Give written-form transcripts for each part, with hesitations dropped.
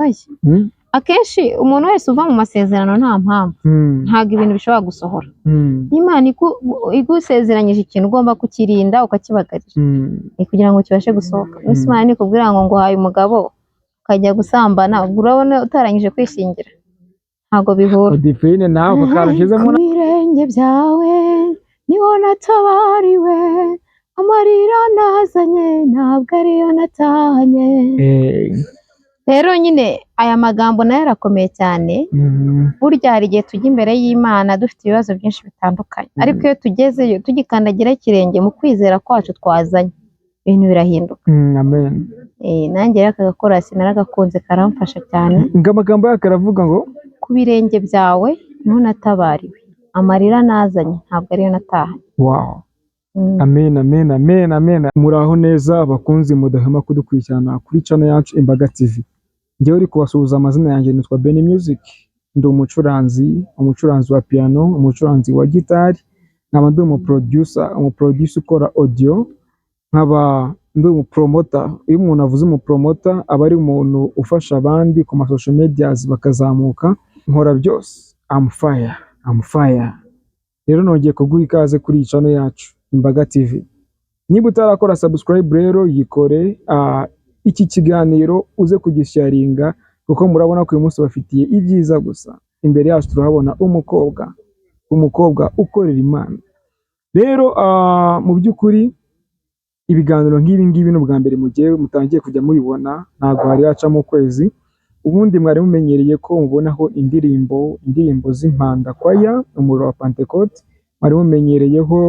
Oya. Akenshi umuntu wese uva mu masezerano nta mpamvu, ntabwo ibintu bishobora gusohora. Imana igusezeranyije ikintu, ugomba kukirinda, ukakibagarira, ni kugira ngo kibashe gusohoka. Mbese Imana nikubwira ngo nguhaye umugabo, ukajya gusambana, ubwo urabona utarangije kwishingira? Ntabwo bihura. Divine, nawe ako kantu ushyizemo. Ku birenge byawe niho natabariwe, amarira nazanye ntabwo ariyo natahanye. Rero nyine aya magambo nayo arakomeye cyane. Burya hari igihe tujya imbere y'Imana dufite ibibazo byinshi bitandukanye, ariko iyo tugezeyo tugikandagira ikirenge mu kwizera kwacu twazanye, ibintu birahinduka. Amen. Nanjye rero aka gakorasi naragakunze, karamfasha cyane. Ngo amagambo yako aravuga ngo? Ku birenge byawe niho natabariwe, amarira nazanye ntabwo ariyo natahanye. Amen, amen, amen, amen. Muraho neza, abakunzi mudahwema kudukurikirana kuri channel yacu Imbaga TV. Njyewe uri kubasuhuza, amazina yanjye nitwa Benny Music. Ndi umucuranzi, umucuranzi wa piano, umucuranzi wa gitari, nkaba ndi umuproducer, umuproducer ukora audio, nkaba ndi umupromoter. Iyo umuntu avuze umupromoter, aba ari umuntu ufasha abandi ku ma social medias bakazamuka. Nkora byose. I'm fire, I'm fire. Rero nongeye kuguha ikaze kuri iyi channel yacu Imbaga TV. Niba utarakora subscribe rero yikore, iki kiganiro uze kugisharinga, kuko murabona ko uyu munsi bafitiye ibyiza gusa. Imbere yacu turahabona umukobwa, umukobwa ukorera Imana. Rero mu by'ukuri ibiganiro nk'ibi ngibi ni ubwa mbere mugiye mutangiye kujya mubibona, ntabwo hari hacamo ukwezi. Ubundi mwari mumenyereye ko mubonaho indirimbo, indirimbo z'Impanda Choir, Umuriro wa Pentecote, mwari mumenyereyeho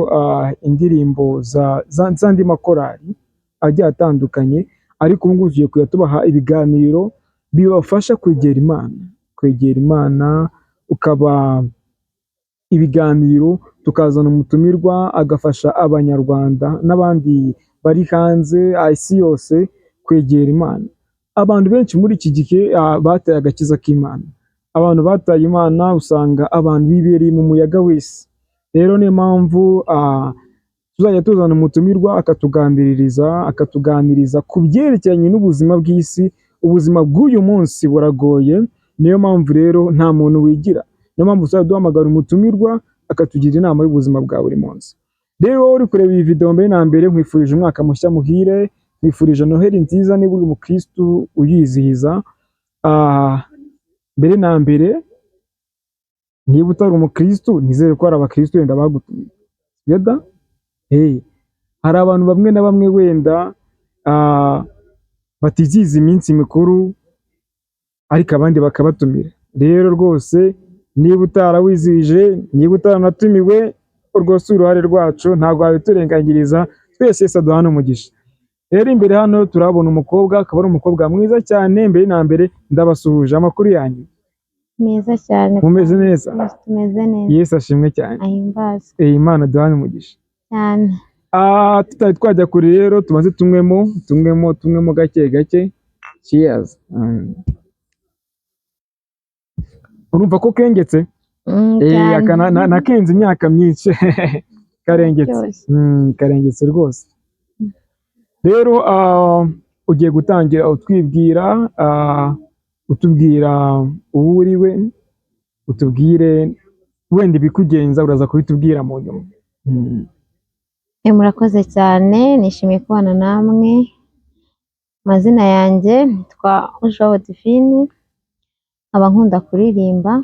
indirimbo z'andi makorali agiye atandukanye, ariko ubu ngubu tugiye kujya tubaha ibiganiro bibafasha kwegera Imana, kwegera Imana, ukaba ibiganiro, tukazana umutumirwa agafasha Abanyarwanda n'abandi bari hanze, isi yose, kwegera Imana. Abantu benshi muri iki gihe bataye agakiza k'Imana. Abantu bataye Imana, usanga abantu bibereye mu muyaga w'isi. Rero niyo mpamvu tuzajya tuzana umutumirwa akatuganiriza ku byerekeranye n'ubuzima bw'isi. Ubuzima bw'uyu munsi buragoye, niyo mpamvu rero nta muntu wigira. Niyo mpamvu tuzajya duhamagara umutumirwa akatugira inama y'ubuzima bwa buri munsi. Rero wowe uri kureba iyi video, mbere na mbere nkwifurije umwaka mushya muhire, nkwifurije Noheli nziza niba uri umukristu uyizihiza. Mbere na mbere, niba utari umukristu, nizere ko hari abakristu wenda bagutumiye. Sibyo da? Hey, hari abantu bamwe na bamwe wenda batizihiza iminsi mikuru, ariko abandi bakabatumira. Rero rwose niba utarawizihije, niba utaranatumiwe, urwo si uruhare rwacu, ntabwo wabiturenganyiriza. Twese Yesu aduhane umugisha. Rero imbere hano turabona umukobwa, akaba ari umukobwa mwiza cyane. Mbere na mbere ndabasuhuje, amakuru yanyu? Meza cyane. Mumeze neza? Tumeze neza. Yesu ashimwe cyane. Ahimbazwe. Imana duhane umugisha. Cyane. Tutari twajya kure rero, tubanze tunywemo, tunywemo, tunywemo gake gake. Cheers. Urumva ko kengetse? Cyane. Aka nakenze imyaka myinshi, karengetse. Karyoshye. Karengetse rwose. Rero ugiye gutangira utwibwira, utubwira uwo uri we, utubwire wenda ibikugenza, uraza kubitubwira mu nyuma. Murakoze cyane, nishimiye kubana namwe. Amazina yanjye nitwa Ujuwabo Divine, nkaba nkunda kuririmba,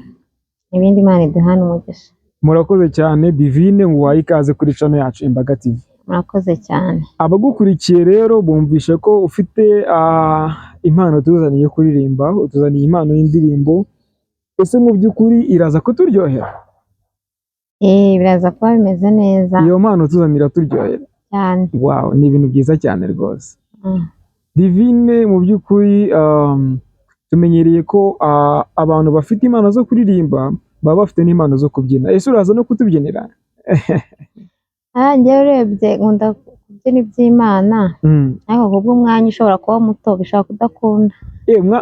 ibindi Imana iduhane umugisha. Murakoze cyane Divine, nguhaye ikaze kuri channel yacu Imbaga TV. Murakoze cyane. Abagukurikiye rero bumvishe ko ufite impano tuzaniye yo kuririmba, utuzaniye impano y'indirimbo. Ese mu by'ukuri iraza kuturyohera? Biraza kuba bimeze neza. Iyo mpano tuzaniye iraturyohera? Cyane. Wow, ni ibintu byiza cyane rwose. Divine, mu by'ukuri tumenyereye ko abantu bafite impano zo kuririmba baba bafite n'impano zo kubyina. Ese uraza no kutubyinira? Njyewe urebye nkunda kubyina iby'Imana, ariko kubw'umwanya ushobora kuba muto bishobora kudakunda.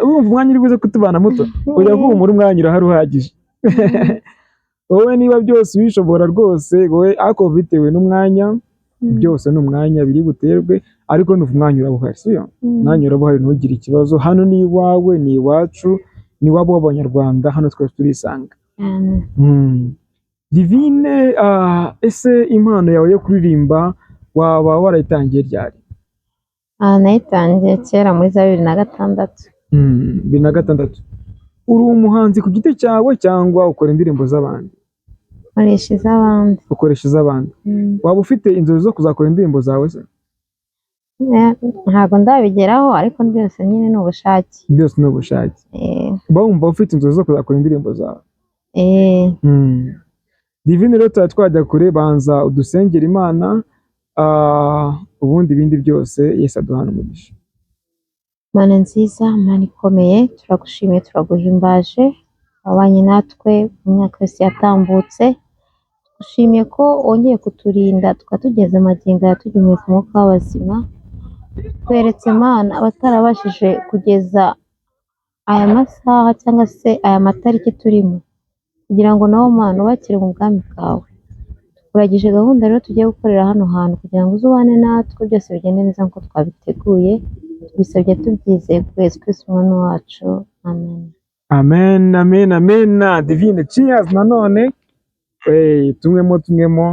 Urumva umwanya uri buze kutubana muto? Ujya guhumura, umwanya urahari uhagije. Wowe niba byose ubishobora rwose wowe, ariko bitewe n'umwanya, byose ni umwanya biri buterwe. Ariko ndumva umwanya uraba uhari, sibyo? Umwanya uraba uhari, ntugire ikibazo. Hano ni iwawe, ni iwacu, ni iwabo w'Abanyarwanda, hano twese turisanga. Cyane. Divine, ese impano yawe yo kuririmba waba warayitangiye ryari? Nayitangiye kera muri za 2006. 2006. Uri umuhanzi ku giti cyawe cyangwa ukora indirimbo z'abandi? Nkoresha iz'abandi. Ukoresha iz'abandi. Waba ufite inzozi zo kuzakora indirimbo zawe se? Ntabwo ndabigeraho, ariko byose nyine ni ubushake. Byose ni ubushake. Uba wumva ufite inzozi zo kuzakora indirimbo zawe? Eh. Divine rero, tuba twajya kure, banza udusengera Imana, ubundi ibindi byose Yesu aduhana umugisha. Mana nziza, Mana ikomeye, turagushimiye, turaguhimbaje, wabanye natwe mu myaka yose yatambutse. Tugushimiye ko wongeye kuturinda tukaba tugeze magingo aya tugihumeka umwuka w'abazima. Tweretse Mana abatarabashije kugeza aya masaha cyangwa se aya matariki turimo, kugira ngo nabo Mana ubakire mu bwami bwawe. Tukuragije gahunda rero tugiye gukorera hano hantu kugira ngo uze ubane natwe, byose bigende neza nk'uko twabiteguye. Tubisabye tubyizeye ku Yesu Kristo Umwami wacu. Amen. Amen, amen, amen. Divine, cheers nanone. Tumwemo tumwemo.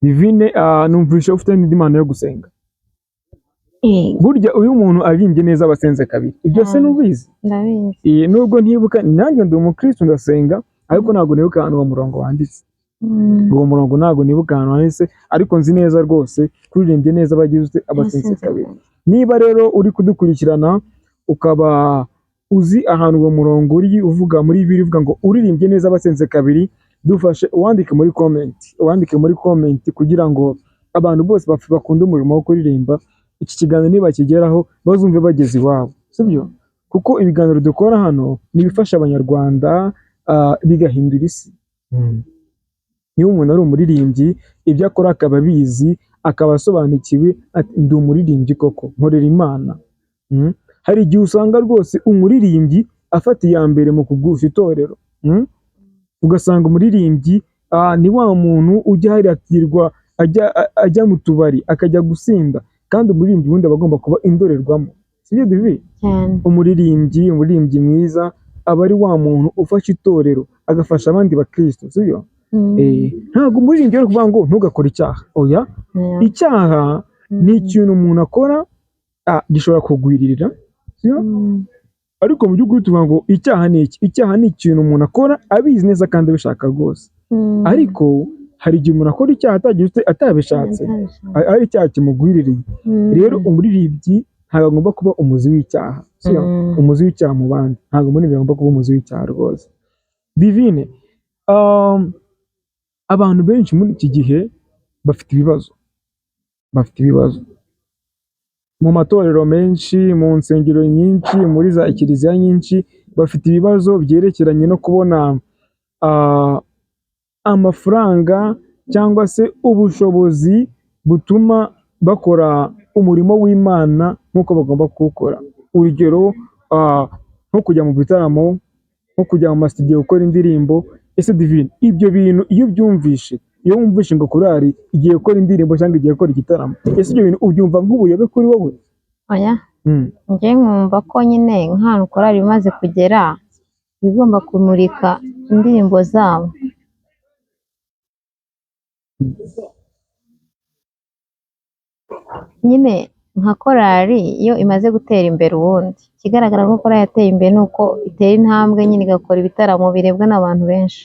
Divine, numvise ufite n'indi mpano yo gusenga. Burya uyu muntu aririmbye neza aba asenze kabiri, ibyo se nubizi? Ndabizi. Nubwo ntibuka, nanjye ndi umukristo ndasenga, ariko ntabwo nibuka ahantu uwo murongo wanditse. Uwo murongo ntabwo nibuka ahantu wanditse, ariko nzi neza rwose kuririmbye neza abagize abasenze Abasenze kabiri. kabiri. Niba rero uri kudukurikirana ukaba uzi ahantu uwo murongo uri uvuga muri Bibiliya uvuga ngo uririmbye neza abasenze kabiri, dufashe uwandike muri comment, uwandike muri comment kugira ngo abantu bose bakunda umurimo wo kuririmba iki kiganiro nibakigeraho bazumve bageze iwabo, sibyo? Kuko ibiganiro dukora hano ni ibifasha Abanyarwanda, bigahindura isi. Niba umuntu ari umuririmbyi, ibyo akora akaba abizi, akaba asobanukiwe, ati ndi umuririmbyi koko, nkorera Imana. Hari igihe usanga rwose umuririmbyi afata iya mbere mu kugusha itorero. Ugasanga umuririmbyi ni wa muntu ujya hariya akirirwa ajya mu tubari akajya gusinda, kandi umuririmbyi ubundi aba agomba kuba indorerwamo, sibyo Divi? Cyane. Umuririmbyi mwiza aba ari wa muntu ufasha itorero, agafasha abandi bakristo, sibyo? Ntabwo umuririmbyi ari kuvuga ngo ntugakore icyaha, oya. Icyaha ni ikintu umuntu akora, gishobora kugwiririra, sibyo? Ariko mu by'ukuri tuvuga ngo icyaha ni iki? Icyaha ni ikintu umuntu akora abizi neza kandi abishaka rwose. Ariko hari igihe umuntu akora icyaha atagize atabishatse, Atabishatse. ari icyaha kimugwiririye. Rero umuririmbyi ntabwo agomba kuba umuzi w'icyaha, sibyo? Umuzi w'icyaha mu bandi, ntabwo umuririmbyi agomba kuba umuzi w'icyaha rwose. Divine, abantu benshi muri iki gihe bafite ibibazo, bafite ibibazo mu matorero menshi, mu nsengero nyinshi, muri za kiliziya nyinshi, bafite ibibazo byerekeranye no kubona amafaranga cyangwa se ubushobozi butuma bakora umurimo w'Imana nk'uko bagomba kuwukora. Urugero, nko kujya mu bitaramo, nko kujya mu masitudiyo gukora indirimbo. Ese Divine, ibyo bintu iyo ubyumvishe, iyo wumvishe ngo korali igiye gukora indirimbo cyangwa igiye gukora igitaramo, ese ibyo bintu ubyumva nk'ubuyobe kuri wowe? Oya. Njye nkumva ko nyine nk'ahantu korali imaze kugera iba igomba kumurika indirimbo zabo. Nyine nka korali iyo imaze gutera imbere, ubundi ikigaragara ko korali yateye imbere ni uko itera intambwe nyine igakora ibitaramo birebwa n'abantu benshi.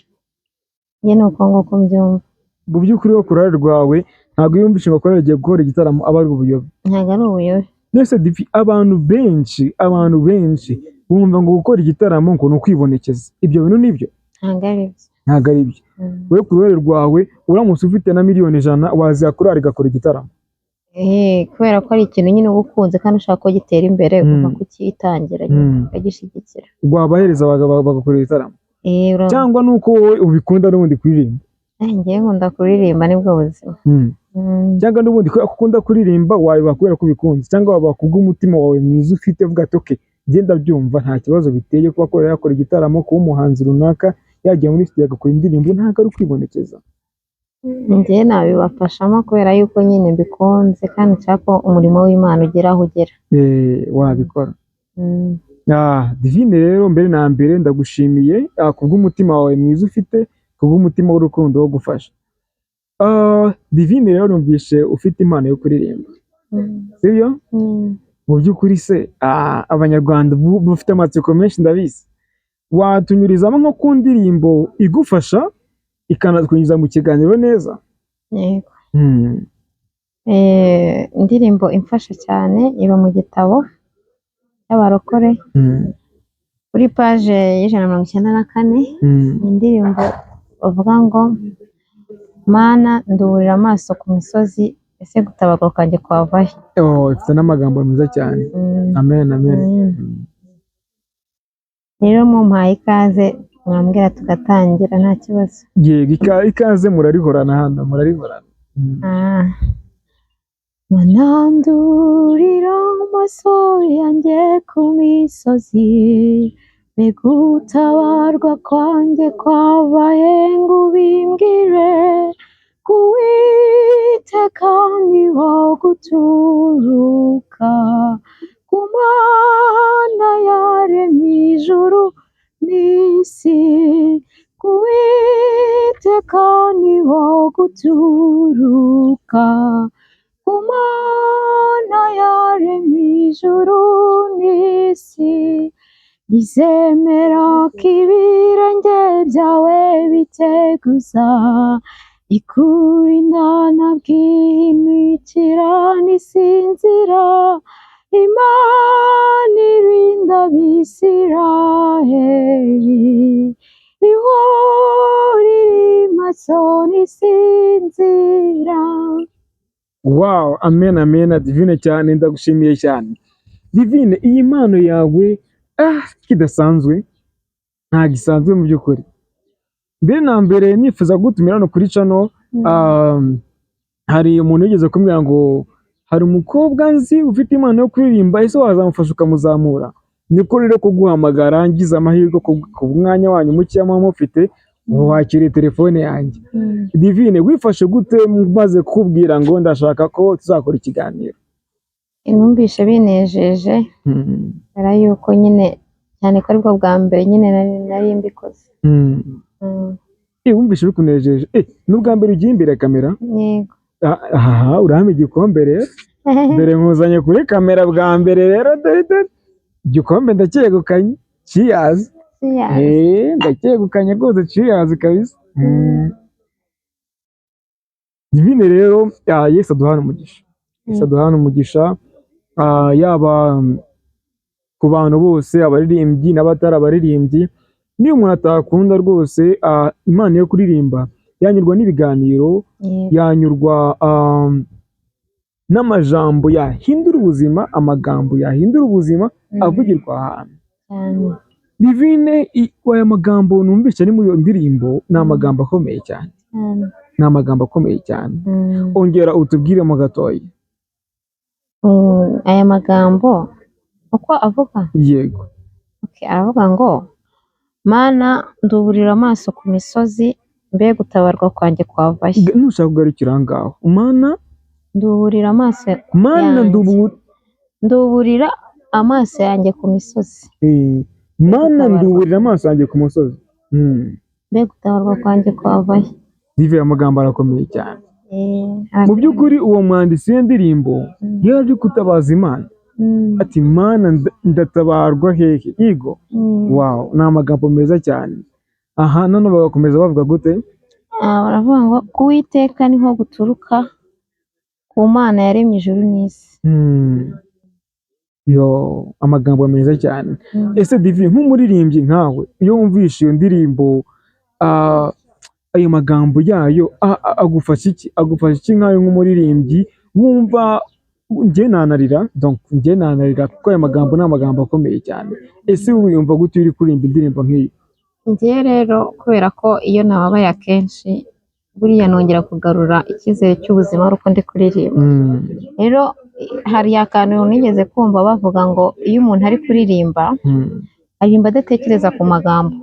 Njye ni uko nguko mbyumva. Mu by'ukuri wo ku ruhare rwawe ntabwo iyo wumvishe ngo korali igiye gukora igitaramo aba ari ubuyobe? Ntabwo ari ubuyobe. Mbese Divi, abantu benshi bumva ngo gukora igitaramo ngo ni ukwibonekeza. Ibyo bintu nibyo? Ntabwo ari byo. Ntabwo ari byo. Wowe ku ruhare rwawe, uramutse ufite na miliyoni 100 waziha korali igakora igitaramo? Kubera ko ari ikintu nyine uba ukunze kandi ushaka ko gitera imbere, ugomba kucyitangira nyine, ukagishyigikira. Wabahereza bagakora igitaramo? Cyangwa nuko wowe ubikunda n'ubundi kuririmba? Njyewe nkunda kuririmba, nibwo buzima. Cyangwa n'ubundi kubera ko ukunda kuririmba wabiba kubera ko ubikunze, cyangwa waba kubw'umutima wawe mwiza ufite uvuga ati okay, njye ndabyumva nta kibazo biteye kuba korali yakora igitaramo, kuba umuhanzi runaka yagiye muri studio agakora indirimbo, ntabwo ari ukwibonekeza. Njye nabibafashamo kubera yuko nyine mbikunze kandi nshaka ko umurimo w'Imana ugera aho ugera. Wabikora. Mm. Divine rero, mbere na mbere ndagushimiye kubw'umutima wawe mwiza ufite, kubw'umutima w'urukundo wo gufasha. Divine rero, numvise ufite impano yo kuririmba, sibyo? Mm. Mu by'ukuri se, abanyarwanda bafite amatsiko menshi, ndabizi. Watunyurizamo nko ku ndirimbo igufasha, ikanatwinjiza mu kiganiro neza? Yego. Hmm. Indirimbo imfasha cyane iba mu gitabo cy'abarokore kuri page y'194. Ni indirimbo bavuga ngo: "Mana, nduburira amaso ku misozi, ese gutabarwa kwanjye kwava he?" Oh, ifite n'amagambo meza cyane. Amen, amen. Rero mumpaye ikaze, mwambwira tugatangira, nta kibazo. Yego, ikaze murarihorana hano, murarihorana. Mana, ndurira amaso yanjye ku misozi, mbega gutabarwa kwanjye kwava he? Ngo ubimbwire. Ku Uwiteka niho guturuka, ku Mana yaremye ijuru n'isi. Ku Uwiteka niho guturuka, ku Mana yaremye ijuru n'isi. Ntizemera ko ibirenge byawe biteguza, ikurinda ntabwihinikira ntisinzira. Imana irinda Abisiraheli, ihora iri maso ntisinzira. Wow, amen, amen. Divine cyane, ndagushimiye cyane. Divine, iyi mpano yawe kidasanzwe, ntabwo isanzwe mu by'ukuri. Mbere na mbere nifuza kugutumira hano kuri channel, hari umuntu wigeze kumbwira ngo hari umukobwa nzi ufite impano yo kuririmba, ese wazamufasha ukamuzamura? Niko rero kuguhamagara, ngize amahirwe ku mwanya wanyu mukeya muba mufite, ubu wakiriye telefone yanjye. Divine, wifashe gute maze kukubwira ngo ndashaka ko tuzakora ikiganiro? Numvise binejeje kubera yuko nyine cyane ko aribwo bwa mbere nyine nari mbikoze. Wumvise bikunejeje, ni ubwa mbere ugiye imbere ya kamera? Yego. Aha urampa igikombe rero, dore nkuzanye kuri kamera bwa mbere rero, dore dore igikombe ndacyegukanye, cheers! Cheers. Ndacyegukanye rwose, cheers kabisa. Divine rero, Yesu aduhane umugisha, Yesu aduhane umugisha, yaba ku bantu bose, abaririmbyi n'abatari abaririmbyi. Niyo umuntu atakunda rwose impano yo kuririmba, yanyurwa n'ibiganiro, yanyurwa n'amajambo yahindura ubuzima, amagambo yahindura ubuzima avugirwa ahantu. Cyane. Divine, aya magambo numvise ari muri iyo ndirimbo ni amagambo akomeye cyane. Cyane. Ni amagambo akomeye cyane. Ongera utubwiremo gatoya. Aya magambo uko avuga? Yego. Okay, aravuga ngo: "Mana, nduburira amaso ku misozi, mbe gutabarwa kwanjye kwava he?" Nushaka kugarukira aho ngaho, Mana. Nduburira amaso Mana yanjye. Nduburira amaso yanjye ku misozi. Mana, Gutabarwa. nduburira amaso yanjye ku musozi. Mbe gutabarwa kwanjye kwava he? Dive, aya magambo arakomeye cyane. Eh. Mu by'ukuri uwo mwanditsi w'indirimbo yari ari gutabaza Imana, ati: "Mana, ndatabarwa hehe?" Yego. Wow, ni amagambo meza cyane. Aha none bagakomeza bavuga gute? Baravuga ngo: "Ku Uwiteka niho guturuka, ku Mana yaremye ijuru n'isi." Yo, amagambo meza cyane. Ese Divi, nk'umuririmbyi nkawe, iyo wumvishe iyo ndirimbo, ayo magambo yayo agufasha iki? Agufasha iki nkawe nk'umuririmbyi? Wumva njye nanarira, donc njye nanarira kuko aya magambo ni amagambo akomeye cyane. Ese wowe wiyumva gute iyo uri kuririmba indirimbo nk'iyi? Njyewe rero, kubera ko iyo nababaye akenshi, buriya nongera kugarura icyizere cy'ubuzima ari uko ndi kuririmba. Rero hari akantu nigeze kumva bavuga ngo iyo umuntu ari kuririmba Aririmba adatekereza ku magambo.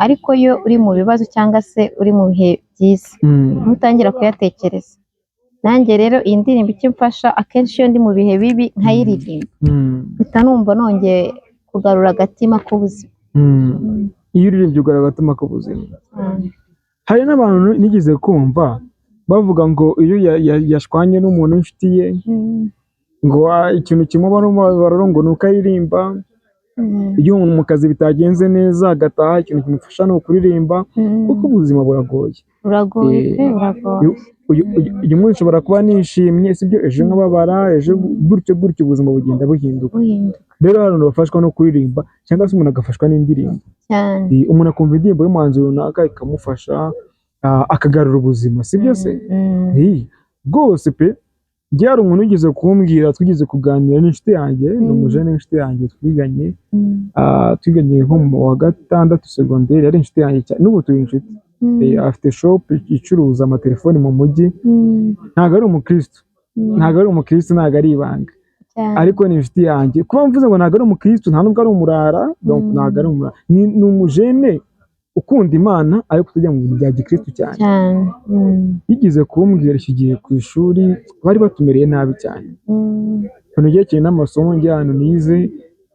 Ariko iyo uri mu bibazo cyangwa se uri mu bihe byiza, ntutangira kuyatekereza. Nanjye rero iyi ndirimbo icyo imfasha, akenshi iyo ndi mu bihe bibi nkayiririmba, mpita numva nongeye kugarura agatima k'ubuzima. Iyo uririmbye ugarura agatima k'ubuzima. Hari n'abantu nigeze kumva bavuga ngo iyo yashwanye n'umuntu w'inshuti ye, ngo ikintu kimubabaro ngo ni uko aririmba. Iyo umuntu mu kazi bitagenze neza agataha, ikintu kimufasha ni ukuririmba, kuko ubuzima buragoye. Buragoye pe, buragoye. Uyu munsi nshobora kuba nishimye, sibyo, ejo nkababara, ejo gutyo gutyo, ubuzima bugenda buhinduka. Buhinduka. Rero hari abantu bafashwa no kuririmba, cyangwa se umuntu agafashwa n'indirimbo. Cyane. Umuntu akumva indirimbo y'umuhanzi runaka ikamufasha, akagarura ubuzima, sibyo se? Mm. Rwose pe, njye hari umuntu wigeze kumbwira, twigeze kuganira n'inshuti yanjye, ni umujene w'inshuti yanjye twiganye, twiganye nko mu wa gatandatu segonderi, yari inshuti yanjye cyane, n'ubu turi inshuti. Afite shop icuruza amatelefoni mu mujyi. Ntabwo ari umukristo, ntabwo ari umukristo, ntabwo ari ibanga, Cyane. ariko ni inshuti yanjye. Kuba mvuze ngo ntabwo ari umukristo, nta nubwo ari umurara, donc ntabwo ari umurara, ni umujene ukunda Imana ariko utajya mu bintu bya gikristo cyane. Cyane. Yigeze kumbwira iki gihe ku ishuri bari batumereye nabi cyane, ibintu byerekeye n'amasomo. Njye ahantu nize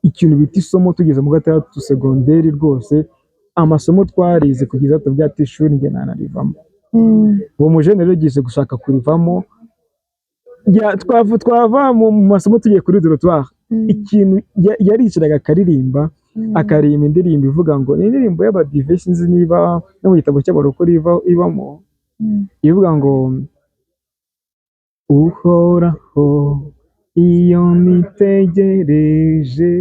ikintu bita isomo tugeze mu gatandatu segonderi, rwose amasomo twarize kugeza tubwira ati ishuri njye nanarivamo. Uwo mujene rero yigeze gushaka kurivamo, twava mu masomo tugiye kuri dortoir, ikintu yaricaraga akaririmba, akaririmba indirimbo ivuga ngo ni indirimbo y'abadive, sinzi niba no mu gitabo cy'abarokore ibamo, ivuga ngo uhoraho iyo nitegereje.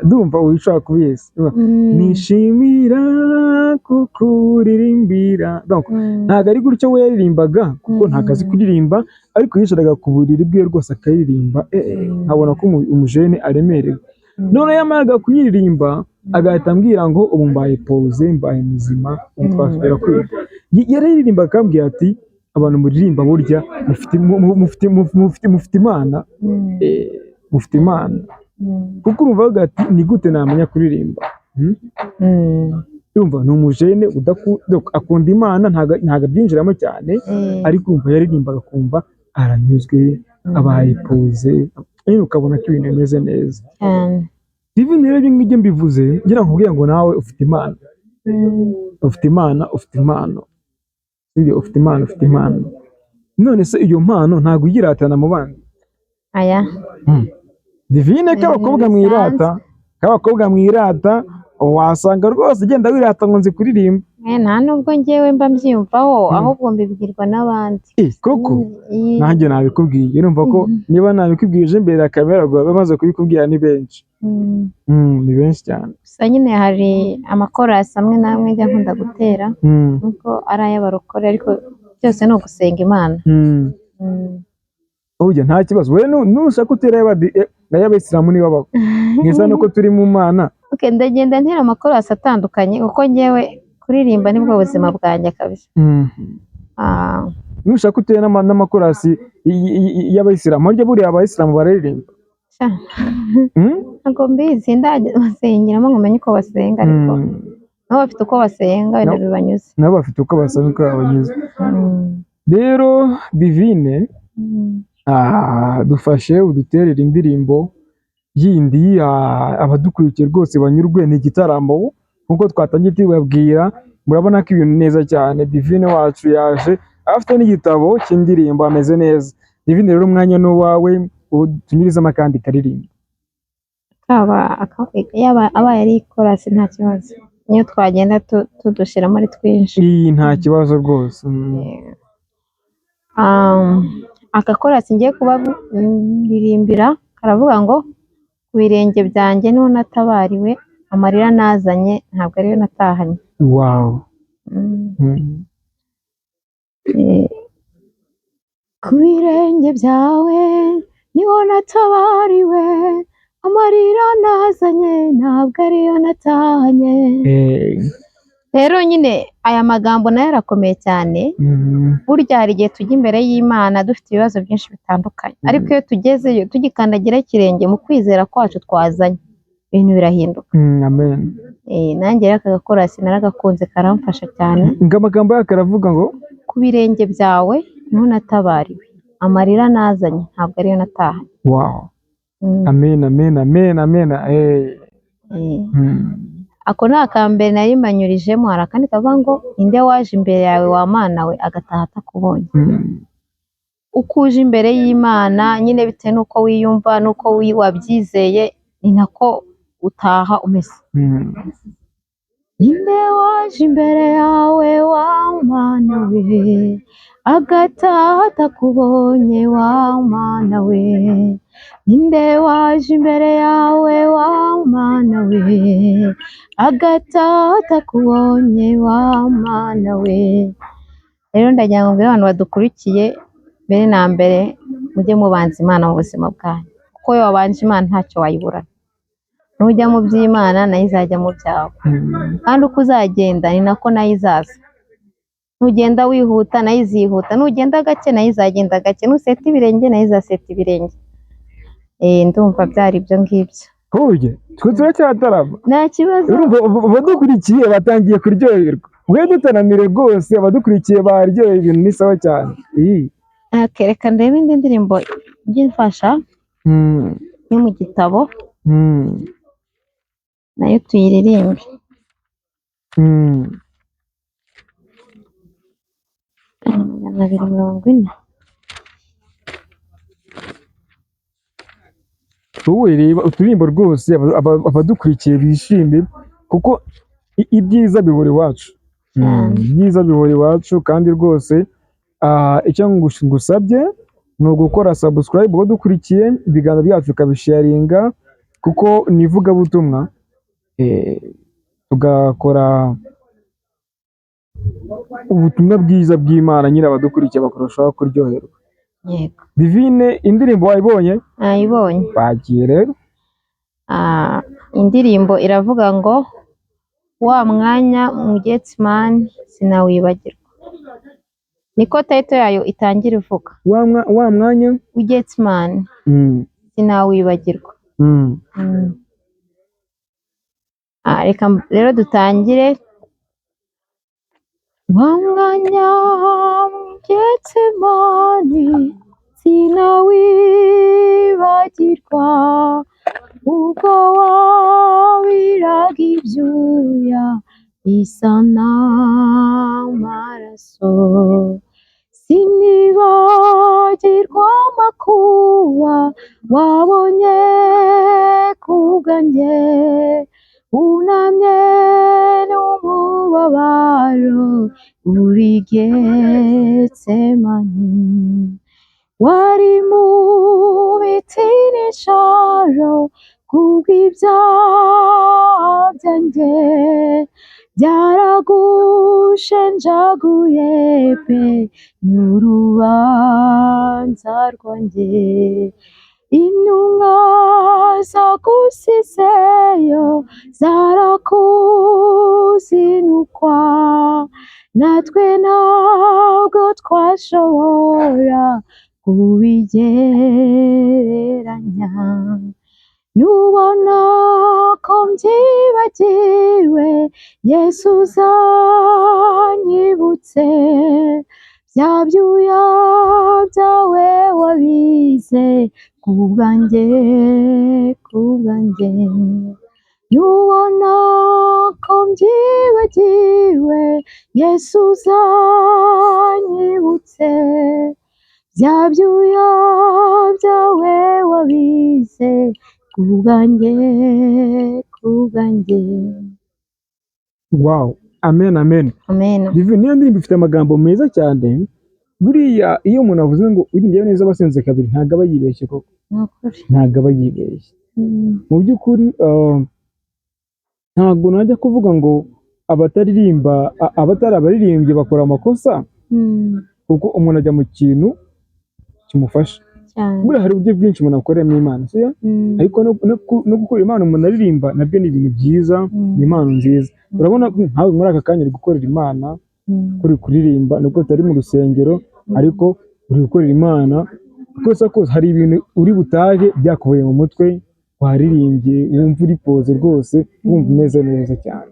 Ndumva ushobora kubizi. Nishimira kukuririmbira. Donc, ntabwo ari gutyo we yaririmbaga, kuko ntabwo azi kuririmba, ariko yicaraga ku buriri bwe rwose akaririmba, nkabona ko umujene aremerewe. None yamaraga kuyiririmba agahita ambwira ngo ubu mbaye pose, mbaye muzima, ubu twasubira kwiga. Yararirimbaga akambwira ati abantu muririmba burya mufite mufite mufite mufite Imana, mufite Imana, kuko urumva avuga ati ni gute namenya kuririmba? Hmm? Urumva ni umujene akunda Imana, ntabwo abyinjiramo cyane, ariko urumva yaririmbaga akumva aranyuzwe, abaye pose nyine, ukabona ko ibintu bimeze neza. Cyane. Divine rero ibyo ngibyo mbivuze ngira ngo nkubwire ngo nawe ufite impano, ufite impano, ufite impano, sibyo? Ufite impano, ufite impano. None se iyo mpano ntabwo uyiratana mu bandi? Aya. Divine, Ni k'abakobwa ibintu mwirata, k'abakobwa mwirata, wasanga rwose ugenda wirata ngo nzi kuririmba. Nta nubwo njyewe mba mbyiyumvaho, ahubwo mbibwirwa n'abandi. Koko? Mm. Nanjye nabikubwiye, urumva ko niba nabikubwiye uje imbere ya kamera, ubwo bamaze kubikubwira ni benshi. Ni benshi cyane. Gusa nyine hari amakorasi amwe n'amwe njya nkunda gutera, nubwo ari ay'abarokore, ariko byose ni ugusenga Imana. Burya nta kibazo, we nushaka utera ay'abayisilamu niba babaho mwiza, nuko turi mu Mana. Okay, ndagenda ntera amakorasi atandukanye, kuko njyewe kuririmba nibwo buzima bwanjye kabisa. Nushaka utera n'amakorasi y'abayisilamu, harya buriya abayisilamu bararirimba? Sha, Mm? ntabwo mbizi, ndajya basengeramo ngo menye uko basenga, ariko nabo bafite uko basenga wenda bibanyuze. Nabo bafite uko basenga, uko babanyuze. Rero Divine, dufashe uduterere indirimbo yindi, abadukurikiye rwose banyurwe. Ni igitaramo nkuko twatangiye tubabwira, murabona ko ibintu neza cyane. Divine wacu yaje afite n'igitabo cy'indirimbo, ameze neza. Divine rero umwanya ni uwawe, ubu tunyurizemo akandi karirimbo. Yaba abaye ari korasi nta kibazo, niyo twagenda tudushiramo ari twinshi. Iyi nta kibazo rwose. Aka korasi ngiye kubaririmbira karavuga ngo ku birenge byanjye niho natabariwe, amarira nazanye ntabwo ariyo natahanye. Wow. Ku birenge byawe niho natabariwe, amarira nazanye ntabwo ariyo natahanye. Rero nyine aya magambo nayo arakomeye cyane. Burya hari igihe tujya imbere y'Imana dufite ibibazo byinshi bitandukanye, ariko iyo tugezeyo tugikandagira ikirenge mu kwizera kwacu twazanye, Ibintu birahinduka. Amen. Nanjye rero aka gakorasi naragakunze, karamfasha cyane. Ngo amagambo yako aravuga ngo: Ku birenge byawe niho natabariwe, amarira nazanye ntabwo ariyo natahanye. Wow. Amen, amen, amen, amen. Ako ni akambere nari mbanyurijemo. Hari akandi kavuga ngo: "Ninde waje imbere yawe wa Mana we, agataha atakubonye?" Uko uje imbere y'Imana nyine, bitewe n'uko wiyumva n'uko wabyizeye, ni nako utaha umeze. Ninde waje imbere yawe wa Mana we, agataha atakubonye wa Mana we? Ninde waje imbere yawe wa Mana we, agataha atakubonye wa Mana we? Rero ndagira ngo mbwire abantu badukurikiye, mbere na mbere mujye mubanza Imana mu buzima bwanyu, kuko iyo wabanje Imana ntacyo wayiburana. Nujya mu by'Imana, nayo izajya mu byawe. Kandi uko uzagenda ni nako nayo izaza. Nugenda wihuta, nayo izihuta. Nugenda gake, nayo izagenda gake. Nuseta ibirenge, nayo izaseta ibirenge. Ndumva byari ibyo ngibyo. Huye, twe turacyatarama. Nta kibazo. Urumva abadukurikiye batangiye kuryoherwa. Mwe dutaramire rwose, abadukurikiye baryohewe, ibintu ni sawa cyane. Iyi. Okay, reka ndebe indi ndirimbo ijya imfasha yo mu gitabo, nayo tuyiririmbe. 240. Wowe reba uturirimbo rwose, abadukurikiye bishime, kuko ibyiza bihora iwacu. Cyane. Ibyiza bihora iwacu, kandi rwose icyo ngusabye ni ugukora subscribe dukurikiye ibiganiro byacu, ukabisharinga, kuko ni ivugabutumwa. Tugakora ubutumwa bwiza bw'Imana nyine, abadukurikiye bakarushaho kuryoherwa. Yego. Divine, indirimbo wayibonye? Nayibonye. Bagiye rero. Indirimbo iravuga ngo: "Wa mwanya mu Getsemani sinawibagirwa." Niko title yayo itangira ivuga. Wa mwanya W'i Getsemani sinawibagirwa. Reka rero dutangire. Wa mwanya mu Getsemani sinawibagirwa, ubwo wabiraga ibyuya bisa n'amaraso. Sinibagirwa amakuba wabonye kubwanjye, wunamye n'umubabaro uri Getsemani. Wari mu biti n'ijoro kubw'ibyaha byanjye, byaragushenjaguye pe n'urubanza rwanjye. Intumwa zagusizeyo zarakuzinukwa, natwe ntabwo twashobora kubigereranya. Nubona ko mbyibagiwe, Yesu uzanyibutse bya byuya byawe wabize kubwanjye, kubwanjye. Nubona ko mbyibagiwe, Yesu uzanyibutse bya byuya byawe wabize kubwanjye, kubwanjye. Wow, amen, amen. Amen. Divine, niyo ndirimbo ifite amagambo meza cyane. Buriya iyo umuntu avuze ngo uririmba neza abasenze kabiri, ntabwo aba yibeshye koko. Ni ukuri. Ntabwo aba yibeshye. Mu by'ukuri, ntabwo najya kuvuga ngo abataririmba, abatari abaririmbyi bakora amakosa, kuko umuntu ajya mu kintu kimufasha. Cyane. Buriya hari uburyo bwinshi umuntu akoreramo Imana, sibyo? Ariko no gukorera Imana umuntu aririmba nabyo ni ibintu byiza, ni impano nziza. Urabona nkawe muri aka kanya uri gukorera Imana, uri kuririmba nubwo utari mu rusengero, ariko uri gukorera Imana. Kose kose hari ibintu uri butahe byakuvuye mu mutwe. Waririmbye wumva uri poze rwose, wumva umeze neza cyane.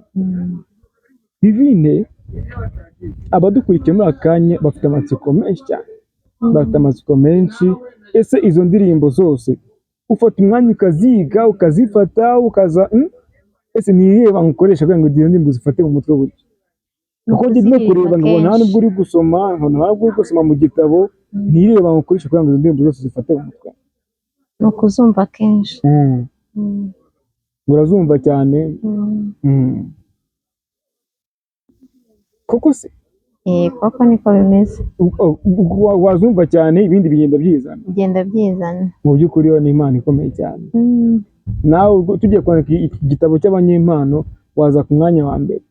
Divine, abadukurikiye muri aka kanya bafite amatsiko menshi cyane, bafite amatsiko menshi. Ese izo ndirimbo zose ufata umwanya ukaziga, ukazifata, ukaza? Ese ni irihe banga ukoresha kugira ngo izo ndirimbo uzifate mu mutwe gutyo? Kuko njye no kureba nkabona nta nubwo uri gusoma, nkabona ntabwo uri gusoma mu gitabo. Ni irihe banga ukoresha kugira ngo izo ndirimbo zose uzifate mu mutwe? Ni ukuzumva kenshi. Urazumva cyane? Mm. Koko se? Koko niko bimeze. Wazumva cyane, ibindi bigenda byizana. Bigenda byizana. Mu by'ukuri yo ni impano ikomeye cyane. Nawe ubwo tugiye kwandika iki gitabo cy'abanyempano, waza ku mwanya wa mbere.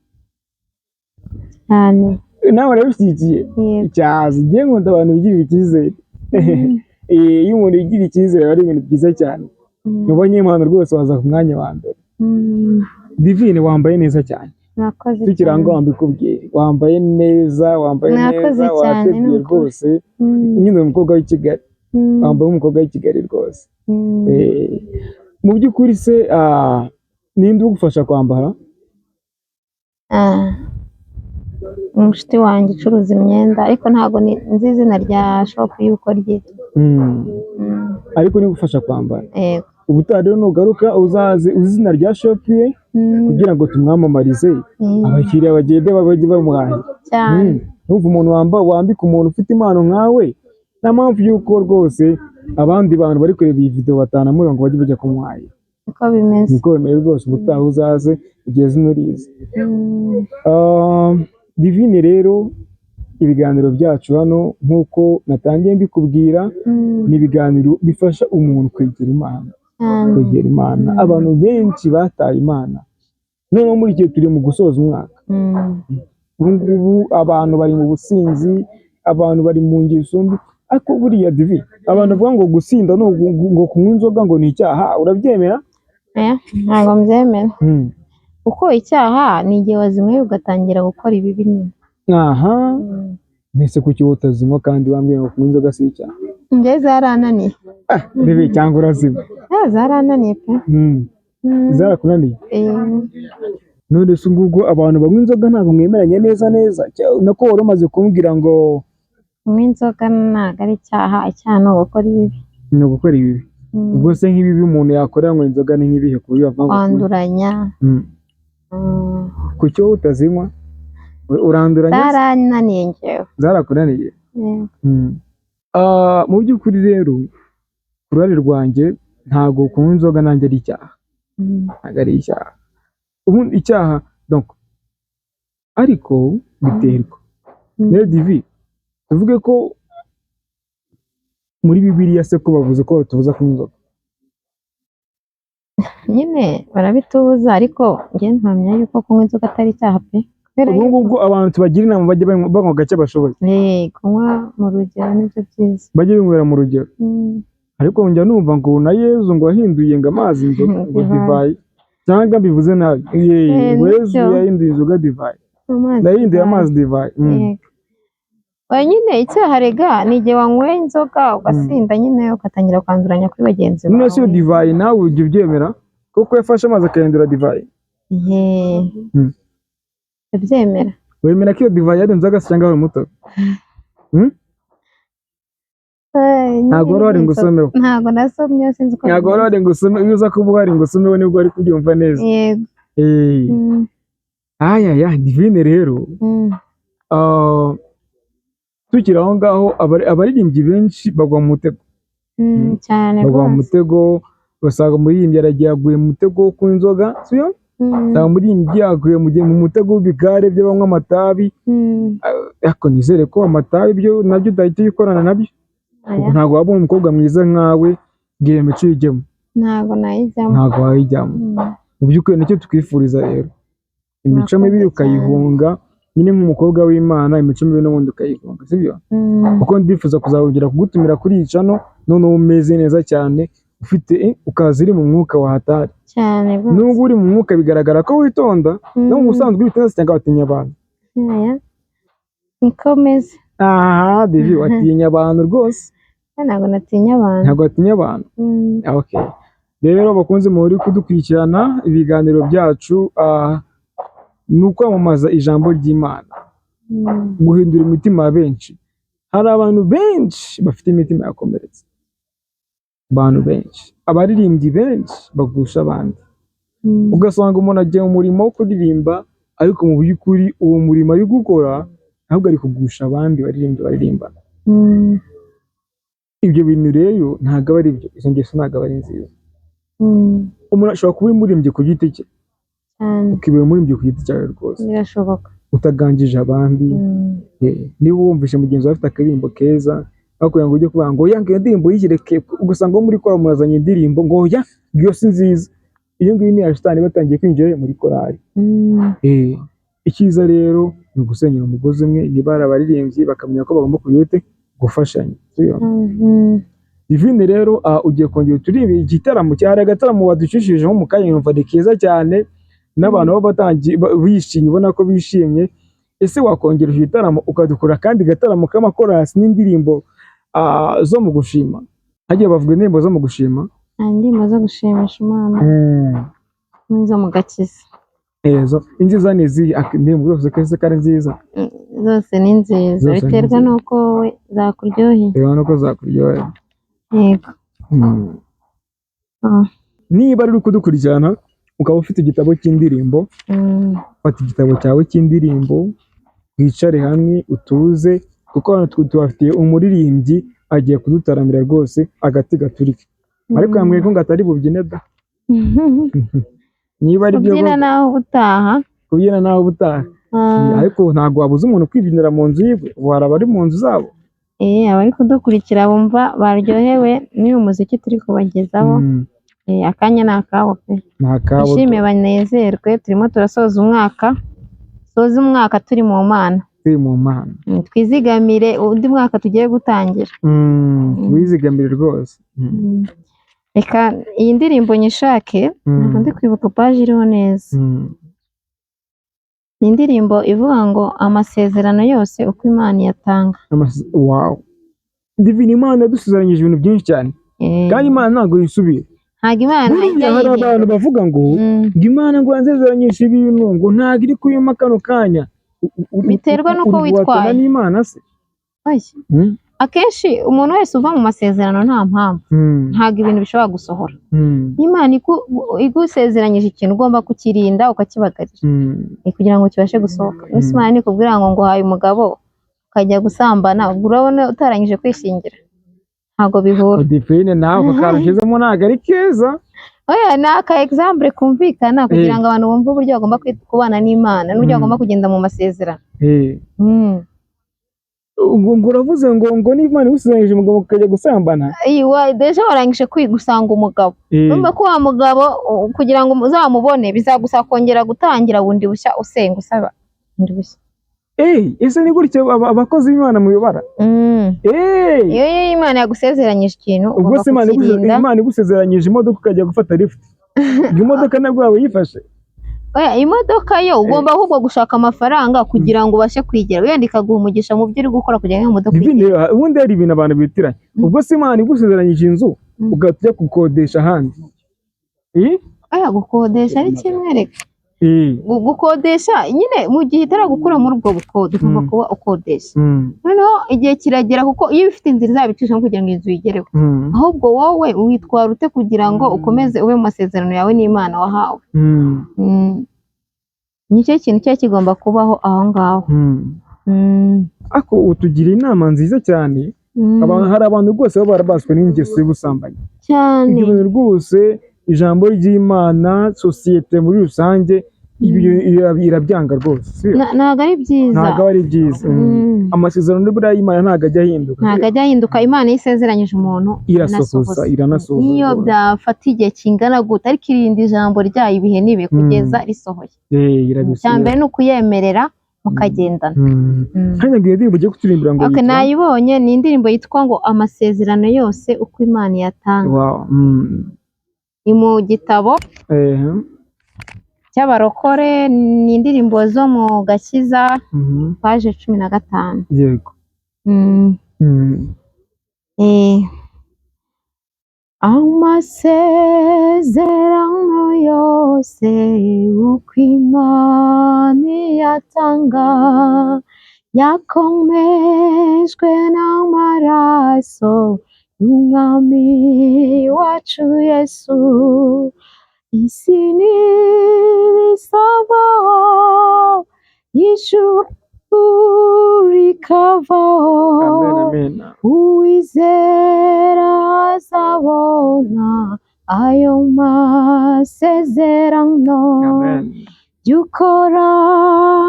Cyane. Nawe urabishyigikiye? Yego. Cyaza ngiye, nkunda abantu bigirira icyizere. Iyo umuntu yigirira icyizere aba ari ibintu byiza cyane. Mu banyempano rwose waza ku mwanya wa mbere. Divine, wambaye neza cyane. Mwakoze Tukiri aho cyane. ngaho mbikubwiye, wambaye neza, wambaye Mwakoze neza, cyane, wateguye ni ukuri. rwose. Nyine umukobwa w'i Kigali, wambaye umukobwa w'i Kigali rwose. Mu by'ukuri se, ninde ugufasha kwambara? Ah, umushuti wanjye ucuruza imyenda, ariko ntabwo nzi izina rya shop y'uko ryitwa. Ariko niwe ugufasha kwambara? Yego. Ubutaha rero nugaruka uzaze uzi izina rya shop ye, kugira ngo tumwamamarize, abakiriya bagende bajye bamuhahira. Cyane. Numva umuntu wambika umuntu ufite impano nkawe, nta mpamvu y'uko rwose abandi bantu bari kureba iyi video batanamureba ngo bajye bajya kumuhahira. Niko bimeze. Niko bimeze rwose. Ubutaha uzaze ugeze unurize. Divine rero, ibiganiro byacu hano, nk'uko natangiye mbikubwira, ni ibiganiro bifasha umuntu kwegera Imana, Cyane. kwegera Imana. Abantu benshi bataye Imana. Noneho muri iki gihe turi mu gusoza umwaka, ubu ngubu abantu bari mu businzi, abantu bari mu ngeso mbi. Ariko buriya Divi, abantu bavuga ngo gusinda no ngo kunywa inzoga ngo ni icyaha, urabyemera? Oya, ntabwo mbyemera, kuko icyaha ni igihe wazinyweye ugatangira gukora ibibi nyine. Aha. Mbese kuki wowe utazinywa kandi wambwiye ngo kunywa inzoga si icyaha? Njye zarananiye. Divi, cyangwa urazinywa? Ah, zarananiye pe. Zarakunaniye? Eh. None se ngubwo abantu banywa inzoga ntabwo mwemeranya neza neza? Nako wari umaze kumbwira ngo Kunywa inzoga ntabwo ari icyaha, icyaha ni ugukora ibibi. Ni ugukora ibibi. Ubwo se nk'ibibi umuntu yakora ngo inzoga ni nk'ibihe, ku buryo bavuga ngo Kwanduranya. Kuki wowe utazinywa? Uranduranya se? Zarananiye njyewe. Zarakunaniye? Yego. Ah, mu by'ukuri rero, ku ruhare rwanjye, ntabwo kunywa inzoga nanjye ari icyaha. Ntabwo ari icyaha. Ubundi icyaha, donc, ariko biterwa. Rero Divi, tuvuge ko muri Bibiliya se ko bavuze ko batubuza kunywa inzoga? Nyine barabitubuza, ariko njye mpamya yuko kunywa inzoga atari icyaha pe, kubera Ubwo yuko ngubwo abantu tubagira inama bajye banywa gake bashoboye. Kunywa mu rugero nibyo byiza. Bajye binywera mu rugero. Ariko njya numva ngo na Yezu ngo yahinduye ngo amazi inzoga, ngo Divayi. divayi, cyangwa mbivuze nabi? Ngo Yezu Nibyo. yahinduye inzoga divayi. Amazi Yahinduye divayi. amazi divayi. Yego. Oya nyine, icyaha rega ni igihe wanyweye inzoga ugasinda nyine, ugatangira kwanduranya kuri bagenzi None se iyo bawe. divayi nawe ujya ubyemera kuko yafashe amazi akayahindura divayi? Ye. Ndabyemera. Wemera ko iyo divayi yari inzoga se cyangwa ari umutobe? Nyine Ntabwo wari wari ni ngo inzoga. usomeho. Ntabwo nasomye, sinzi uko Ntabwo wari bimeze. wari ngo usome. Iyo uza kuba wari ngo usomeho nibwo wari kubyumva neza. Yego. Aya ya Divine rero, tukiri aho ngaho, abaririmbyi benshi bagwa mu mutego. Cyane Bagwa mu rwose. mutego, ugasanga umuririmbyi aragiye aguye mu mutego wo kunywa inzoga, sibyo? Usanga umuririmbyi yaguye mu mutego w'ibigare by'abanywa amatabi. Ariko nizere ko amatabi byo nabyo udahita uyikorana nabyo. Oya, Ubwo ntabwo wabona umukobwa mwiza nkawe ngo iyo mico uyijyemo. Ntabwo nayijyamo. Ntabwo wayijyamo. Mu by'ukuri nicyo tukwifuriza rero, imico Murakoze mibi cyane. ukayihunga nyine nk'umukobwa w'Imana, imico mibi n'ubundi ukayihunga, sibyo? Kuko ndifuza kuzongera kugutumira kuri iyi channel noneho umeze neza cyane, ufite ukaza uri mu mwuka wa hatari. Cyane rwose. Nubwo uri mu mwuka bigaragara ko witonda, no mu busanzwe witonda cyangwa watinya abantu? Oya, niko meze. Aha Divi, watinya abantu rwose. Ntabwo natinya abantu. Ntabwo watinya abantu? Okay. Rero bakunze muri kudukurikirana ibiganiro byacu, ni ukwamamaza ijambo ry'Imana, guhindura imitima ya benshi. Hari abantu benshi bafite imitima yakomeretse, abantu benshi, abaririmbyi benshi bagusha abandi, ugasanga umuntu agiye mu murimo wo kuririmba, ariko mu by'ukuri uwo murimo ari gukora ahubwo ari kugusha abandi baririmbyi baririmbana. Ibyo bintu rero ntabwo aba ari byo, izo ngeso ntabwo aba ari nziza. Umuntu ashobora kuba umuririmbyi ku giti cye, ukibera umuririmbyi ku giti cyawe rwose, Birashoboka. utaganjije abandi. Niba wumvise mugenzi wawe afite akaririmbo keza, aho kugira ngo ujye kuvuga ngo oya, ngo iyo ndirimbo yiyireke, ugasanga wo muri korali murazanye indirimbo ngo oya, ngo iyo si nziza, iyo ngiyo ni iya shitani, batangiye kwinjira muri korali. Icyiza rero ni ugusenyera umugozi umwe, niba ari abaririmbyi bakamenya ko bagomba kugira ute, gufashanya, sibyo? Divine rero, ugiye kongera uturirimbe igitaramo cyari agataramo waducishijeho mu kanya, numva ni keza cyane, n'abantu baba batangiye bishimye, ubona ko bishimye. Ese wakongera icyo gitaramo ukadukora kandi gataramo k'amakorasi n'indirimbo zo mu gushima? Hagiye bavuga indirimbo zo mu gushima. Hari indirimbo zo gushimisha Imana n'izo mu gakiza. Inziza ni izihe? Indirimbo zose ko ari nziza? Zose ni nziza. Zose ni Biterwa nziza. n'uko wowe zakuryoheye. Reba nuko zakuryohera. Yego. Niba uri kudukurikirana ukaba ufite igitabo cy'indirimbo, fata igitabo cyawe cy'indirimbo, wicare hamwe utuze, kuko hano tubafitiye umuririmbyi agiye kudutaramira rwose agati gaturike, ariko yambwiye ko ngo atari bubyine da, niba ari byo. Kubyina naho ubutaha. Kubyina nawe ubutaha. Ariko ntabwo wabuza umuntu kwibyinira mu nzu yiwe, ubu hari abari mu nzu zabo. Abari kudukurikira bumva baryohewe n'uyu muziki turi kubagezaho. Akanya ni akabo pe. Ni akabo. Bishime banezerwe, turimo turasoza umwaka, soza umwaka turi mu Mana. Turi mu Mana. Twizigamire undi mwaka tugiye gutangira. Wizigamire rwose. Reka iyi ndirimbo nyishake, ntabwo ndi kwibuka paji iriho neza. Ni indirimbo ivuga ngo amasezerano yose uko Imana iyatanga. Wow, Divine, Imana yadusezeranyije ibintu byinshi cyane, kandi Imana ntabwo yisubira. Ntabwo Imana Buriya ijya hari abantu yihindura. bavuga ngo ngo Imana ngo yansezeranyije ibintu, ngo ntabwo iri kuyuma kano kanya. Biterwa n'uko Uri guhatana witwaye. n'Imana se? Oya. Akenshi umuntu wese uva mu masezerano nta mpamvu, ntabwo ibintu bishobora gusohora. Imana igusezeranyije ikintu, ugomba kukirinda ukakibagarira, kugira ngo kibashe gusohoka. Mbese Imana nikubwira ngo nguhaye umugabo, ukajya gusambana, ubwo urabona utarangije kwishingira, ntabwo bihura. Divine, nawe ako kantu ushyizemo ntabwo ari keza. Oya, ni aka example kumvikana kugira ngo abantu bumve uburyo bagomba kubana n'Imana n'uburyo bagomba kugenda mu masezerano. Ngo uravuze ngo niba Imana igusezeranyije umugabo ukajya gusambana. Déjà warangije kwiga usanga umugabo, urumva ko wa mugabo kugira ngo uzamubone bizagusaba kongera gutangira bundi bushya, usenga usaba bundi bushya. Ese ni gutyo abakozi b'Imana muyobara? Iyo Imana yagusezeranyije ikintu, Ubwo ugomba se Imana kukirinda. Imana igusezeranyije imodoka ukajya gufata lift, ngo imodoka nabwo waba uyifashe? Oya, imodoka yo ugomba ahubwo gushaka amafaranga kugira ngo ubashe kwigira, wenda ikaguha umugisha mu byo uri gukora kugira ngo iyo modoka Divine, uyigere. ubundi hari ibintu abantu bitiranya. Ubwo se Imana igusezeranyije inzu, ugahita ujya gukodesha ahandi? Oya, gukodesha ari kimwe reka. Gukodesha nyine mu gihe itaragukura muri ubwo bukode, ugomba kuba ukodesha. Noneho igihe kiragera, kuko iyo ufite inzira izabicishamo kugira ngo inzu uyigereho, ahubwo wowe witwara ute kugira ngo ukomeze ube mu masezerano yawe n'Imana wahawe? Nicyo kintu kiba kigomba kubaho aho ngaho. Ariko utugira inama nziza cyane. Hari abantu rwose baba barabaswe n'ingeso y'ubusambanyi. Cyane. Ibyo bintu rwose, ijambo ry'Imana, sosiyete muri rusange, ibi irabyanga rwose, sibyo? Ntabwo ari byiza. Ntabwo aba ari byiza. Amasezerano buriya y'Imana ntabwo ajya ahinduka. Ntabwo ajya ahinduka. Imana iyo isezeranyije umuntu, Irasohoza, iranasohoza niyo rwose. byafata igihe kingana gute, ariko irinda ijambo ryayo ibihe n'ibihe kugeza risohoye. Irabisubiza. Icya mbere ni ukuyemerera mukagendana. Hano ngo iyo ndirimbo ugiye kuturirimbira ngo Okay, yitwa? nayibonye, ni indirimbo yitwa ngo amasezerano yose uko Imana iyatanga. Ni mu gitabo cy'abarokore, ni indirimbo zo mu gakiza, paje 15. Yego. Amasezerano yose uko Imana iyatanga, yakomejwe n'amaraso y'Umwami wacu Yesu. Isi ntibizabaho, ijuru rikavaho, Amen, amen. Uwizera azabona ayo masezerano. Amen. Jya ukora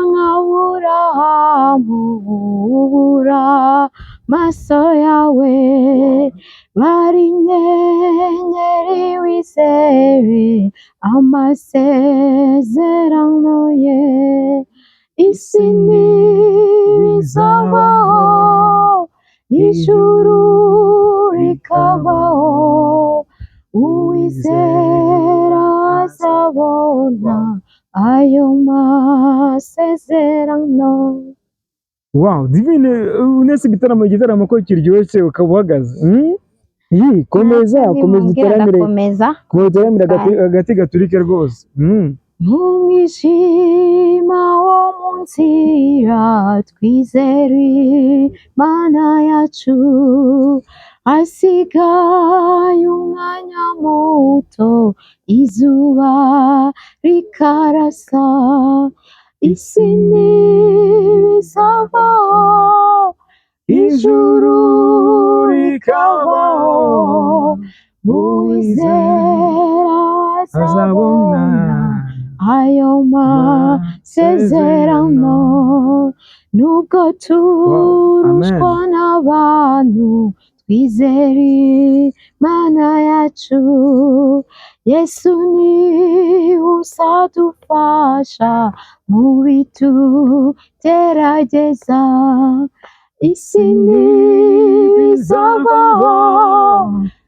nka Aburahamu, ubura amaso yawe, bari inyenyeri wizere amasezerano ye. Isi ntibizabaho, ijuru rikabaho, uwizera azabona ayo masezerano. Wow, Divine, unese igitaramo ko kiryoshye ukaba uhagaze. Yi, komeza, komeza Nimubwira utaramire. Ndakomeza. Komeza utaramire agati gaturike rwose. Mu mwijima wo mu nzira, twizere Imana yacu, hasigaye umwanya muto izuba rikarasa. Isi ntibizabaho, ijuru rikabaho, uwizera azabona ayo masezerano. Nubwo turushwa n'abantu, twizere Imana yacu. Yesu ni uzadufasha mu bitugerageza. Isi ntibizabaho,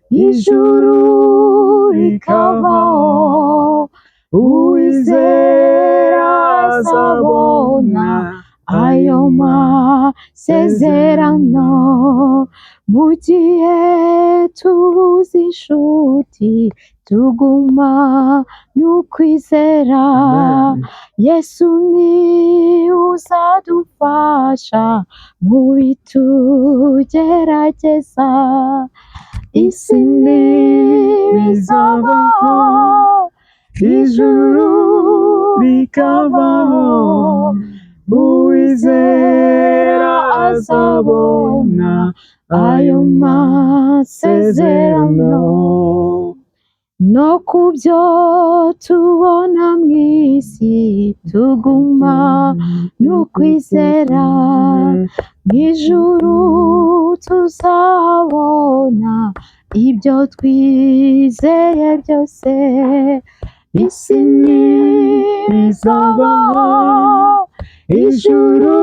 ijuru rikabaho, uwizera azabona ayo masezerano. Mu gihe tubuze inshuti, tuguma n'ukwizera. Amen. Yesu ni uzadufasha mu bitugerageza. Isi ntibizabaho, ijuru rikabaho, uwizera azabona ayo masezerano. No ku byo tubona mu isi, tuguma n'ukwizera. Mu ijuru tuzabona ibyo twizeye byose. Isi ntibizabaho, ijuru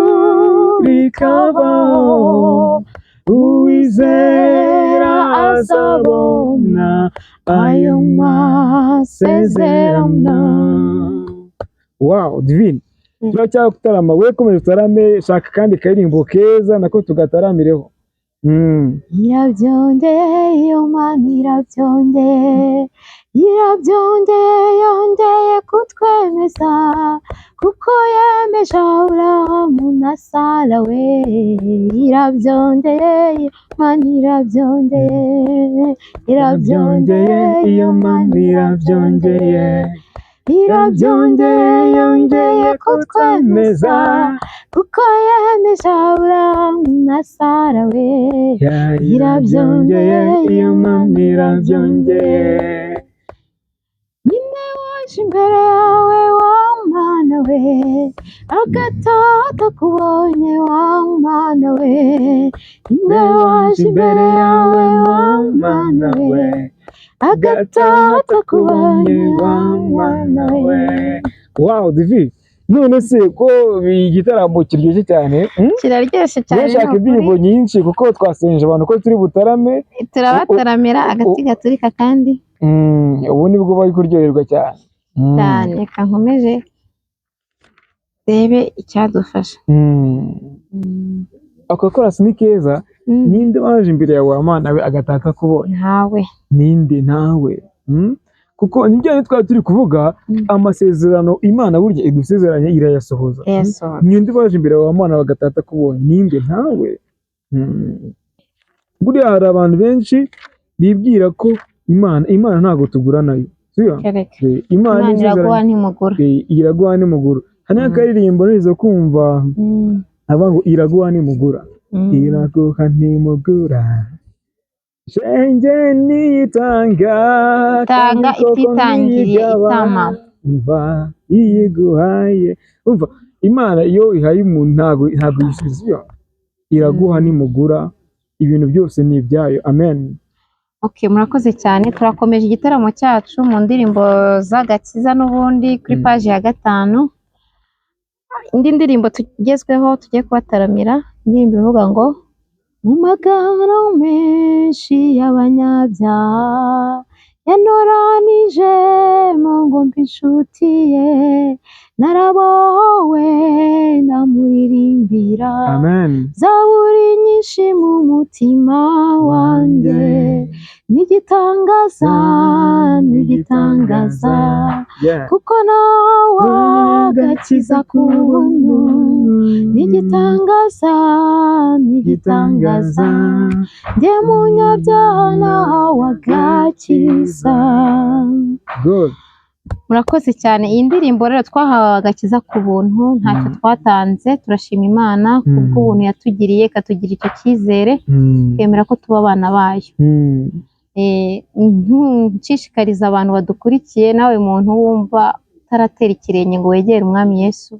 rikabaho, uwizera azabona ayo masezerano. Wow, Divine, turacyagutarama. We komeza utarame, shaka kandi karirimbo keza nako tugataramireho. Irabyongeye, iyo Mana irabyongeye, irabyongeye, yongeye kutwemeza, kuko yemeje Aburahamu na Sara we. Irabyongeye, iyo Mana irabyongeye, irabyongeye, iyo Mana irabyongeye, irabyongeye, yongeye kutwemeza, kuko yemeje Aburahamu na Sara we. Irabyongeye, iyo Mana irabyongeye. Ninde waje imbere yawe wa Mana we, agataha atakubonye wa Mana we? Ninde waje imbere yawe wa Mana we, agataha atakubonye wa Mana we? Wow, Divi, none se ko igitaramo kiryoshye cyane? Kiraryoshye cyane. Urashaka indirimbo nyinshi kuko twasenje abantu ko turi butarame. Turabataramira agati gaturika kandi. Ubu nibwo bari kuryoherwa cyane. Cyane. Reka nkomeje ndebe icyadufasha. Ako korasi ni keza. Ninde waje imbere yawe wa Mana we agataha atakubonye? Ntawe. Ninde? Ntawe. Kuko nibyo twari turi kuvuga, amasezerano Imana burya idusezeranye irayasohoza. Irayasohoza. Ninde waje imbere yawe wa Mana bagataha atakubonye? Ninde? Ntawe. Buriya hari abantu benshi bibwira ko Imana ntabwo tugura nayo, sibyo? Kereka. Imana Imana isezeranye iraguha ntimugura. Iraguha nimugura. Hari n'akaririmbo nigeze kumva avuga ngo iraguha nimugura. Iraguha ntimugura, shenge niyitanga, Itanga kandi koko ititangiriye ntiyigaba. itama. Umva, iyiguhaye, umva, Imana iyo ihaye umuntu ntabwo yisubiza iyo iraguha nimugura, ibintu byose ni ibyayo. Amen. Okay, murakoze cyane. Turakomeje igitaramo cyacu mu ndirimbo z'agakiza n'ubundi kuri paji ya 5. Indi ndirimbo tugezweho tugiye kubataramira, indirimbo ivuga ngo mu magana menshi y'abanyabyaha yanoranije ngo mbe inshuti ye, narabohowe ndamuririmbira. Amen. Zaburi nyinshi mu mutima wanjye, n'igitangaza, n'igitangaza, kuko nawe agakiza ku buntu, n'igitangaza, n'igitangaza, njye munyabyaha nawe agakiza. Good. Murakoze cyane. Iyi ndirimbo rero twahawe agakiza ku buntu, ntacyo twatanze. Turashima Imana kubw'ubuntu yatugiriye, ikatugira icyo cyizere, twemera ko tuba abana bayo. Nshishikariza abantu badukurikiye, nawe muntu wumva utaratera ikirenge ngo wegere Umwami Yesu,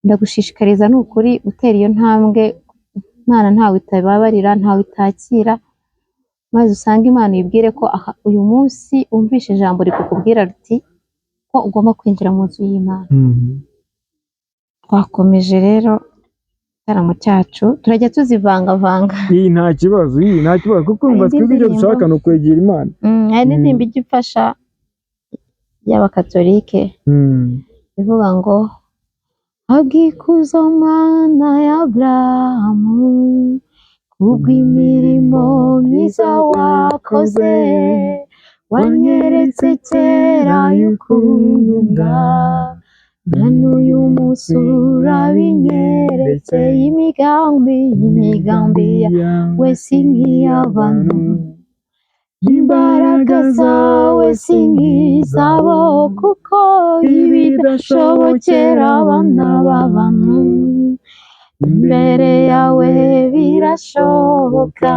ndagushishikariza ni ukuri gutera iyo ntambwe. Imana ntawe itababarira, ntawe itakira, maze usange Imana uyibwire ko aha uyu munsi wumvishe ijambo rikukubwira riti ko ugomba kwinjira mu nzu y'Imana. Twakomeje rero igitaramo cyacu, turajya tuzivangavanga. Iyi nta kibazo, iyi nta kibazo, kuko urumva Hari indi twebwe icyo ndirimbo. dushaka ni ukwegera Imana. Hari n'indirimbo ijya ifasha y'Abakatolike ivuga ngo habwa Mana ya Aburahamu, kubw'imirimo myiza wakoze, wanyeretse kera y'ukunda, na n'uyu munsi urabinyeretse. Imigambi, imigambi yawe si nk'iy'abantu, imbaraga zawe si nk'izabo, kuko ibidashobokera abana b'abantu imbere yawe birashoboka.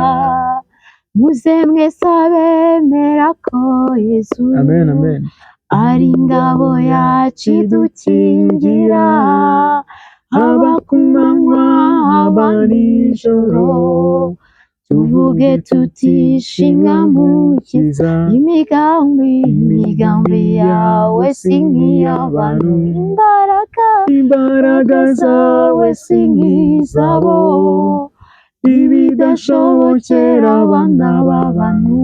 Muze mwese abemera ko Yesu Amen, amen. ari ingabo yacu idukingira, haba ku manywa haba nijoro, tuvuge tuti shimwa Mukiza. Imigambi, imigambi yawe si nk'iy'abantu, imbaraga, imbaraga zawe si nk'izabo, ibidashobokera abana b'abantu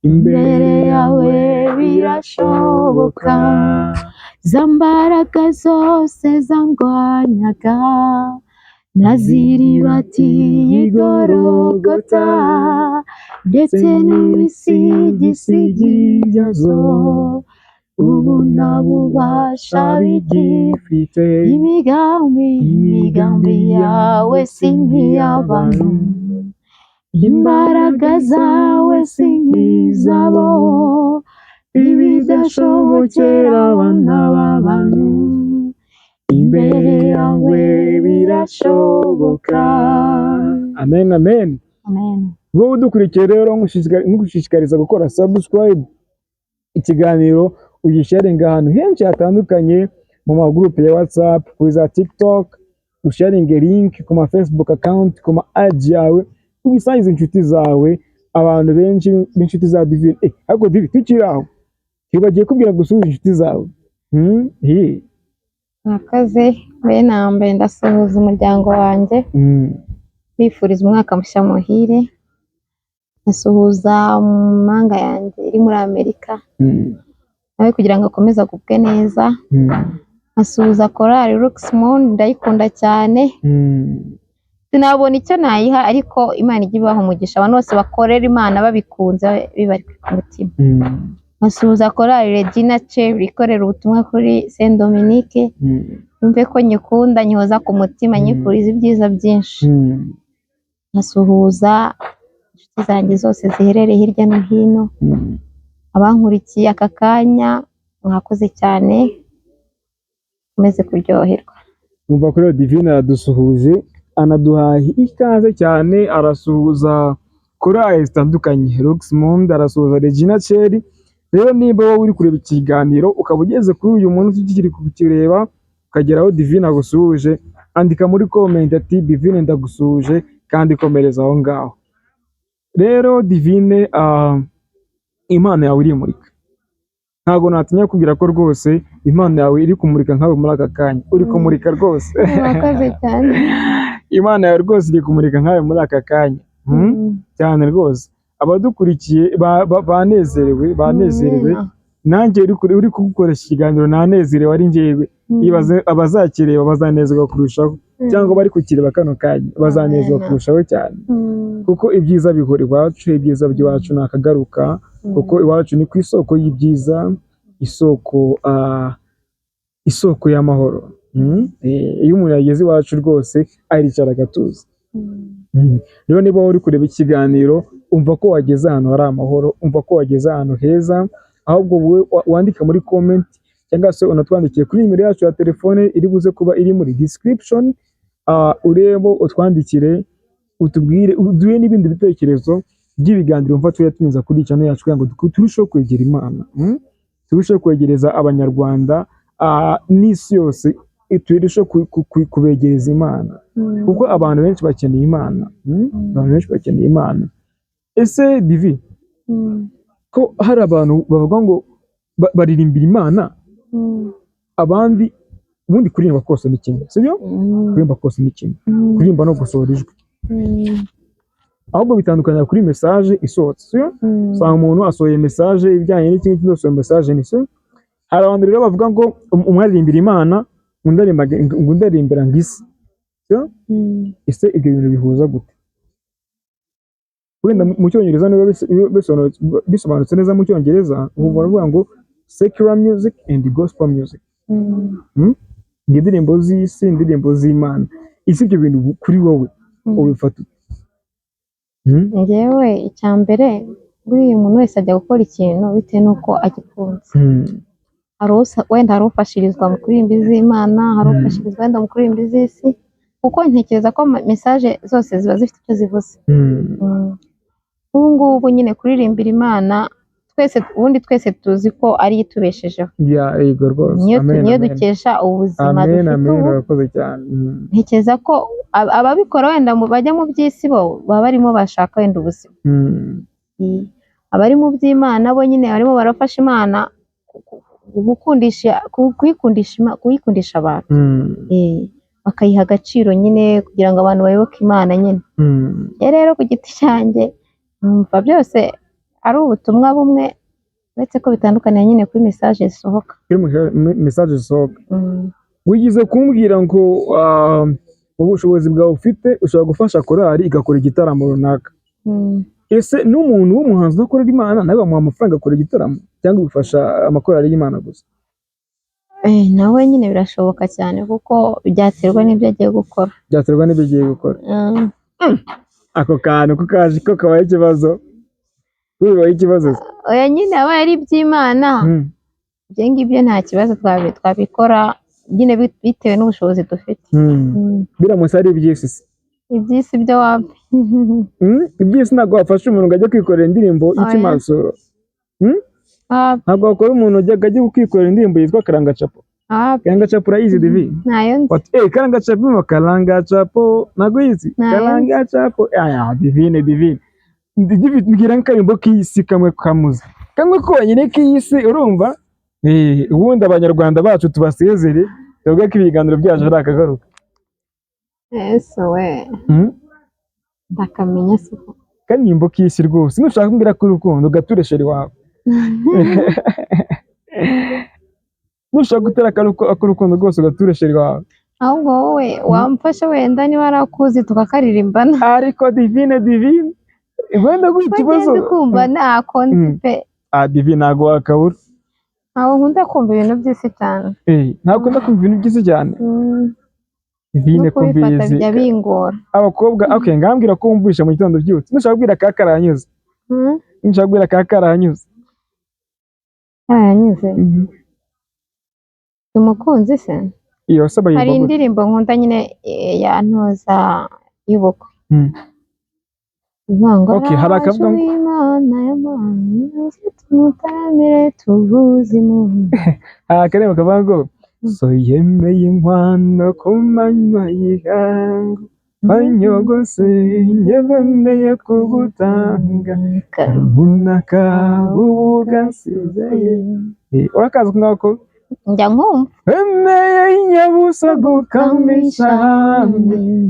imbere yawe birashoboka. Za mbaraga zose zandwanyaga naziribatiye i Gologota, ndetse n'ibisigisigi byazo ubu nta bubasha bigifite. Imigambi, imigambi yawe si nk'iy'abantu, imbaraga zawe si nk'izabo, ibidashobokera abana b'abantu imbere yawe birashoboka. Amen, amen. Amen. Wowe udukurikiye rero, nkugushishikariza gukora subscribe, ikiganiro ugisharinga ahantu henshi hatandukanye, mu magurupe ya WhatsApp, kuri za TikTok, usharinge link ku ma Facebook account, ku ma IG yawe, ubisangize inshuti zawe, abantu benshi b'inshuti za Divine. Ariko Divi, tukiri aho, ntibagiye kubwira gusuhuza inshuti zawe. Hi. Murakoze. Mbere na mbere ndasuhuza umuryango wanjye, bifuriza umwaka mushya muhire. Ndasuhuza impanga yanjye iri muri Amerika, nawe kugira ngo akomeze agubwe neza. Nkasuhuza korali Lux Moon, ndayikunda cyane. Sinabona icyo nayiha, ariko Imana ijya ibaha umugisha abantu bose bakorera Imana babikunze, bibari ku mutima. Nkasuhuza korali Regina Cherry ikorera ubutumwa kuri Saint Dominique. Yumve ko nyikunda, nyihoza ku mutima, nyifuriza ibyiza byinshi. Nkasuhuza inshuti zanjye zose ziherereye hirya no hino, abankurikiye aka kanya, mwakoze cyane, mukomeze kuryoherwa. Umva kuri Divine aradusuhuje, anaduhaye ikaze cyane, arasuhuza korali zitandukanye, Lux Monde, arasuhuza Regina Cherry. Rero niba wowe uri kureba ikiganiro ukaba ugeze kuri uyu munsi ukiri kukireba, ukagera aho Divine agusuhuje, andika muri comment ati "Divine ndagusuhuje", kandi komereza aho ngaho. Rero Divine, impano yawe irimurika. Ntabwo natinya kubwira ko rwose impano yawe iri kumurika nkawe muri aka kanya uri kumurika rwose. Mwakoze cyane. Imana yawe rwose iri kumurika nkawe muri aka kanya. Cyane rwose, abadukurikiye banezerewe, banezerewe. Nanjye uri kugukoresha ikiganiro nanezerewe, ari njyewe. Ibaze abazakireba bazanezerwa kurushaho, cyangwa bari kukireba kano kanya bazanezerwa Amen. kurushaho cyane, kuko ibyiza bihora iwacu, ibyiza by'iwacu ni akagaruka, kuko iwacu ni ku isoko y'ibyiza, isoko y'amahoro. Iyo umuntu yageze iwacu rwose aricara agatuza. Rero niba wowe uri kureba ikiganiro, umva ko wageze ahantu hari amahoro, umva ko wageze ahantu heza. Ahubwo wowe wandika muri comment cyangwa se unatwandikiye kuri nimero yacu ya telefone iri buze kuba iri muri description, urebe utwandikire, utubwire, uduhe n'ibindi bitekerezo by'ibiganiro wumva tujya tunyuza kuri channel yacu, kugira ngo turusheho kwegera Imana, Turusheho kwegereza Abanyarwanda, n'isi yose, turusheho kubegereza Imana, kuko abantu benshi bakeneye Imana, Abantu benshi bakeneye Imana. Ese Divi, ko hari abantu bavuga ngo baririmbira Imana, abandi ubundi kuririmba kose ni kimwe, sibyo? Kuririmba kose ni kimwe, kuririmba no gusohora ijwi, ahubwo bitandukanye kuri message isohotse, sibyo? Usanga umuntu asohoye message ibijyanye n'iki ngiki, asohoye message ni sibyo. Hari abantu rero bavuga ngo umwe aririmbira Imana, undi aririmbira ngo isi, sibyo? Ese ibyo bintu bihuza gute? Wenda mu Cyongereza niba bisobanutse neza, mu Cyongereza ubu baravuga ngo secular music and gospel music, Ngo indirimbo z'isi, indirimbo z'Imana. Ese ibyo bintu kuri wowe ubifata ute? Njyewe icya mbere, buriya umuntu wese ajya gukora ikintu bitewe n'uko agikunze. Wenda hari ufashirizwa mu kuririmba iz'Imana, hari ufashirizwa wenda mu kuririmba iz'isi, kuko ntekereza ko message zose ziba zifite icyo zivuze. Nk'ubu ngubu nyine kuririmbira Imana, twese ubundi twese tuzi ko ariyo itubeshejeho. Ya, yego rwose. Niyo Amen, niyo amen. dukesha ubuzima Amen, dufite amen. ubu. Urakoze cyane. Ntekereza ko ababikora wenda bajya mu by'isi bo baba barimo bashaka wenda ubuzima. Abari mu by'Imana bo nyine barimo barafasha Imana gukundisha kuyikundisha abantu. Bakayiha agaciro nyine kugira ngo abantu bayoboke Imana nyine. Njye rero ku giti cyanjye numva byose ari ubutumwa bumwe, uretse ko bitandukaniye nyine kuri message zisohoka. Kuri message zisohoka. Wigize kumbwira ngo mu bushobozi bwawe ufite ushobora gufasha korali igakora igitaramo runaka. Ese n'umuntu w'umuhanzi udakorera Imana nawe bamuha amafaranga akora igitaramo, cyangwa bifasha amakorali y'Imana gusa? Nawe nyine birashoboka cyane, kuko byaterwa n'ibyo agiye gukora. Byaterwa n'ibyo agiye gukora. Ako kantu ko kaje ko kabaye ikibazo, bibaye ikibazo se? Oya nyine, aba ari iby'Imana, ibyo ngibyo nta kibazo, twabikora nyine bitewe n'ubushobozi dufite. Biramutse ari iby'isi se? Iby'isi byo wapi. Iby'isi ntabwo wafasha umuntu ngo ajye kwikorera indirimbo y'ikimansuro. Wapi. Ntabwo wakora umuntu ujya ajya kwikorera indirimbo yitwa Karangacapo. Wapi. Karangacapo urayizi, Divi? Ntayo nzi. What? Karangacapo, Karangacapo ntabwo uyizi? Ntayo nzi. Karangacapo, aya Divine, Divine. Divine, mbwira nk'akarimbo k'isi kamwe kamuze, kamwe konyine k'isi, urumva? Ubundi Abanyarwanda bacu tubasezere, tuvuge ko ibiganiro byacu ari akagaruka. Ese we, ndakamenya se ko? Karirimbo k'isi rwose, nushaka kumbwira ko urukundo ugature chéri wawe, nushaka gutera ak'urukundo rwose ugature chéri wawe. Ahubwo wowe wamfasha wenda niba warakuzi tukakaririmbana. Ariko Divine, Divine, wenda guha Ko ikibazo. ngende kumva ntako nzi pe. Ah, Divine, ntabwo wakabura. Ntabwo nkunda kumva ibintu by'isi cyane. Eh, ntabwo ukunda kumva ibintu by'isi cyane? Divine, No ko kubifata mbizi. bijya bingora. Abakobwa, okay, ngambwira ko wumvisha mu gitondo byutse, nushaka kubwira ka karanyuze. Nushaka kubwira ka karanyuze. Karanyuze. Umukunzi se? Iyo saba Hari yumva gute? indirimbo nkunda nyine, ya ntuza y'ubukwe. Ivuga ngo Okay, hari akavuga ngo- Imana y'amana tumutaramire tuvuze impundu. Hari akaririmbo kavuga ngo so yemeye inkwano ku manywa y'ihangu, banyogose nyebemeye kugutanga karubunaka ubu gasigaye. Urakazi ko ngako? Njya nkumva. Wemeye inyabusa gukamisha,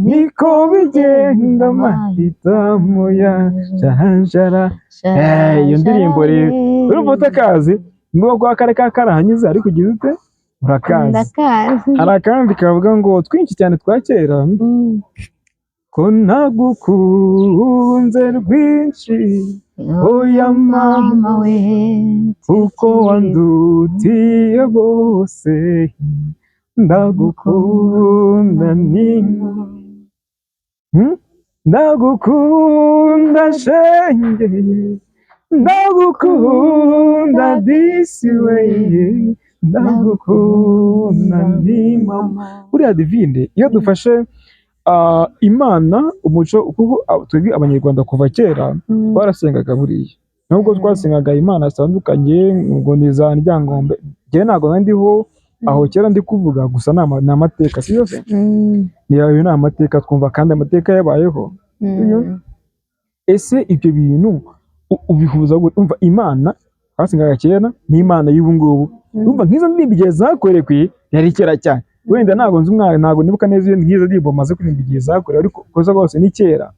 niko bigenda amahitamo ya jaranjara. Iyo ndirimbo rero urumva utakazi, nubwo kwa kare ka karahanyuze, ariko ugize ute, urakazi. Ndakazi. Hari akandi kavuga ngo twinshi cyane twa kera, ko nagukunze rwinshi, oya mama we, kuko wandutiye bose, ndagukunda ni Ndagukunda shenge, ndagukunda disi we, ndagukunda ni mama. Buriya Divine, iyo dufashe Imana, umuco, kuko twebwe Abanyarwanda kuva kera twarasengaga. Buriya nubwo twasengaga Imana zitandukanye, ngo ni za Ryangombe, njyewe ntabwo nari ndiho aho kera, ndi kuvuga gusa ni amateka, si yose? Ni ayo, ni amateka twumva kandi amateka yabayeho. Ese ibyo bintu ubihuza gute? Umva, Imana twasengaga kera n'Imana y'ubu ngubu, urumva nk'izo ndirimbo igihe zakorekwe yari kera cyane. Wenda ntabwo nzi umwana, ntabwo nibuka neza iyo nk'izo ndirimbo maze kuririmba igihe zakorewe, ariko koza rwose ni kera.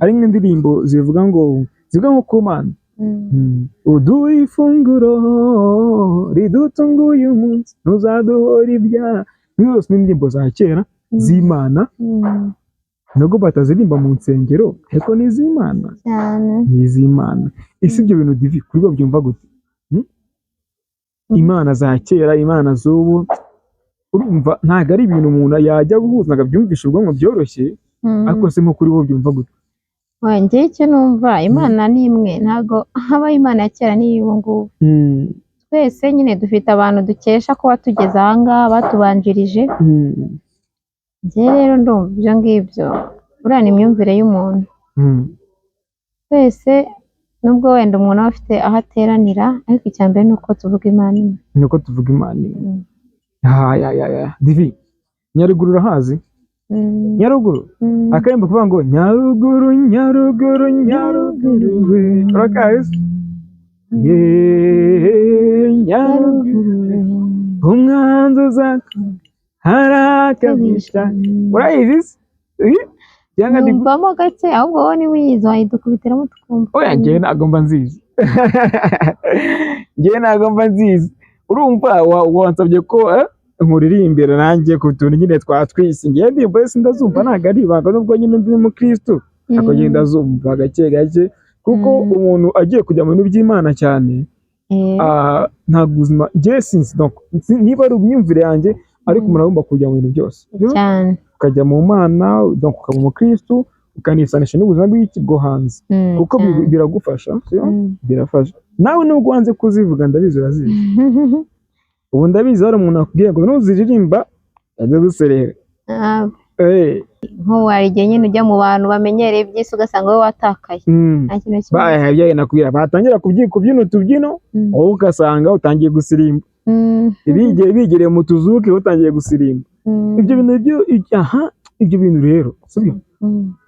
Hari nk'indirimbo zivuga ngo, zivuga nko ku Mana. Uduha ifunguro ridutunga uyu munsi, ntuzaduhora ibyaha. Izo zose ni indirimbo za kera z'Imana, nubwo bataziririmba mu nsengero, ariko ni iz'Imana. Cyane. Ni iz'Imana. Ese ibyo bintu, Divi, kuri bo byumva gute? Imana za kera, Imana z'ubu, urumva ntabwo ari ibintu umuntu yajya guhuza ngo abyumvishe ubwonko byoroshye. Ariko se nko kuri bo byumva gute? Oya, njyewe icyo numva, Imana ni imwe, ntabwo habaho Imana ya kera n'iy'ubu ngubu. Twese nyine dufite abantu dukesha kuba tugeze aha ngaha batubanjirije. Njyewe rero ndumva ibyo ngibyo buriya ni imyumvire y'umuntu. Twese nubwo wenda umuntu aba afite aho ateranira, ariko icya mbere ni uko tuvuga Imana imwe. Ni uko tuvuga Imana imwe. Ya ya ya, Divi, Nyaruguru urahazi? Nyaruguru. Akaririmbo kuvuga ngo Nyaruguru, Nyaruguru, Nyaruguru we, urakazi? Yeee, Nyaruguru, umwanzi uza harakabisha, urayizi se? Eh? Cyangwa ndi Numvamo gake, ahubwo wowe niba uyizi wayidukubitiramo tukumva. Oya, njyewe ntabwo mba nzizi, njyewe ntabwo mba nzizi. Urumva wansabye ko nkuririmbira nanjye ku tuntu nyine twatwise. Njyewe ndirimbo yose ndazumva, ntabwo ari ibanga, nubwo nyine ndi umukristo, ariko ngenda ndazumva gake gake, kuko umuntu agiye kujya mu bintu by'Imana cyane, ntabwo ubuzima, njyewe sinzi, donc niba ari imyumvire yanjye, ariko umuntu agomba kujya mu bintu byose. Cyane. Ukajya mu Mana, donc ukaba umukristo, ukanisanisha n'ubuzima bw'iki bwo hanze, kuko biragufasha, sibyo? Birafasha. Nawe nubwo wanze kuzivuga, ndabizi urazizi. Ubu ndabizi hari umuntu akubwiye ngo nuziririmba ajya guserera. Nk'ubu hari igihe nyine ujya mu bantu bamenyereye iby'isi ugasanga wowe watakaye, nta kintu kimwe. Ibyo nakubwira, batangira kubyina utubyino, wowe ugasanga utangiye gusirimba. Bigereye mu tuzuke, utangiye gusirimba. Ibyo bintu byo, aha, ibyo bintu rero, sibyo?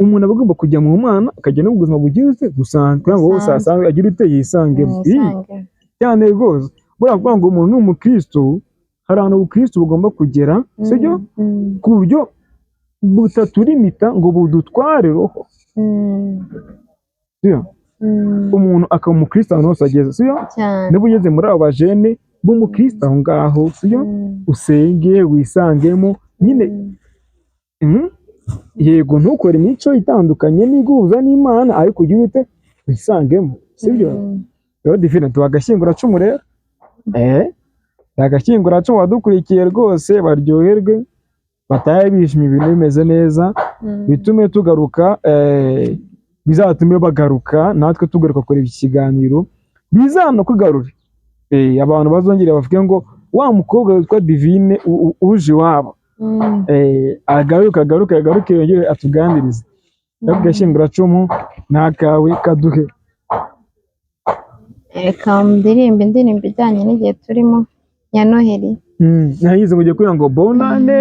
Umuntu aba agomba kujya mu Mana, akajya no mu buzima bugize busanzwe, kugira ngo wose Busanzwe. asange agire ute, yisangemo. Ii, Yisange. cyane rwose. Buriya kuvuga ngo umuntu ni umukristo, hari ahantu ubukristo bugomba kugera, sibyo? Ku buryo butaturimita ngo budutware roho, sibyo? Umuntu akaba umukristo ahantu hose ageze, sibyo? Cyane. Niba ugeze muri abo bajene b'umukristo aho ngaho, sibyo? Usenge, wisangemo nyine. Yego, ntukore imico itandukanye n'iguhuza n'Imana, ariko ugire ute, wisangemo, sibyo? Rero Divine, tubagashyinguracumu rero, agashyinguracumu badukurikiye rwose baryoherwe, batahe bishimye, ibintu bimeze neza, bitume tugaruka, bizatume bagaruka, natwe tugaruka kureba iki kiganiro, bizanakugarure, abantu bazongere bavuge ngo wa mukobwa witwa Divine uje iwabo, agaruke, agaruke, agaruke, yongere atuganirize. Agashyinguracumu ni akawe, kaduhe. Reka ndirimbe indirimbo ijyanye n'igihe turimo ya Noheli. Nahize mugiye kugira ngo bonane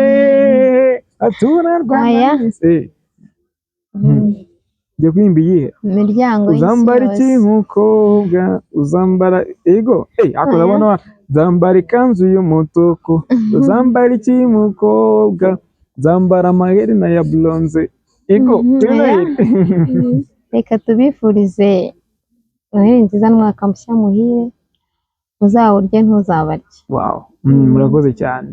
atura Rwanda. Aya. Ngiye kuririmba iyihe? Imiryango y'isi Uzambara iki yose. mukobwa? Uzambara ego, ako Oya. ndabona uzambara ikanzu y'umutuku. Uzambara iki mukobwa? Nzambara amaherena ya bronze. Ego, kuri Oya. Noheli. Reka tubifurize Noheli nziza n'umwaka mushya muhire, uzawurye ntuzabarye. Wow. Murakoze cyane.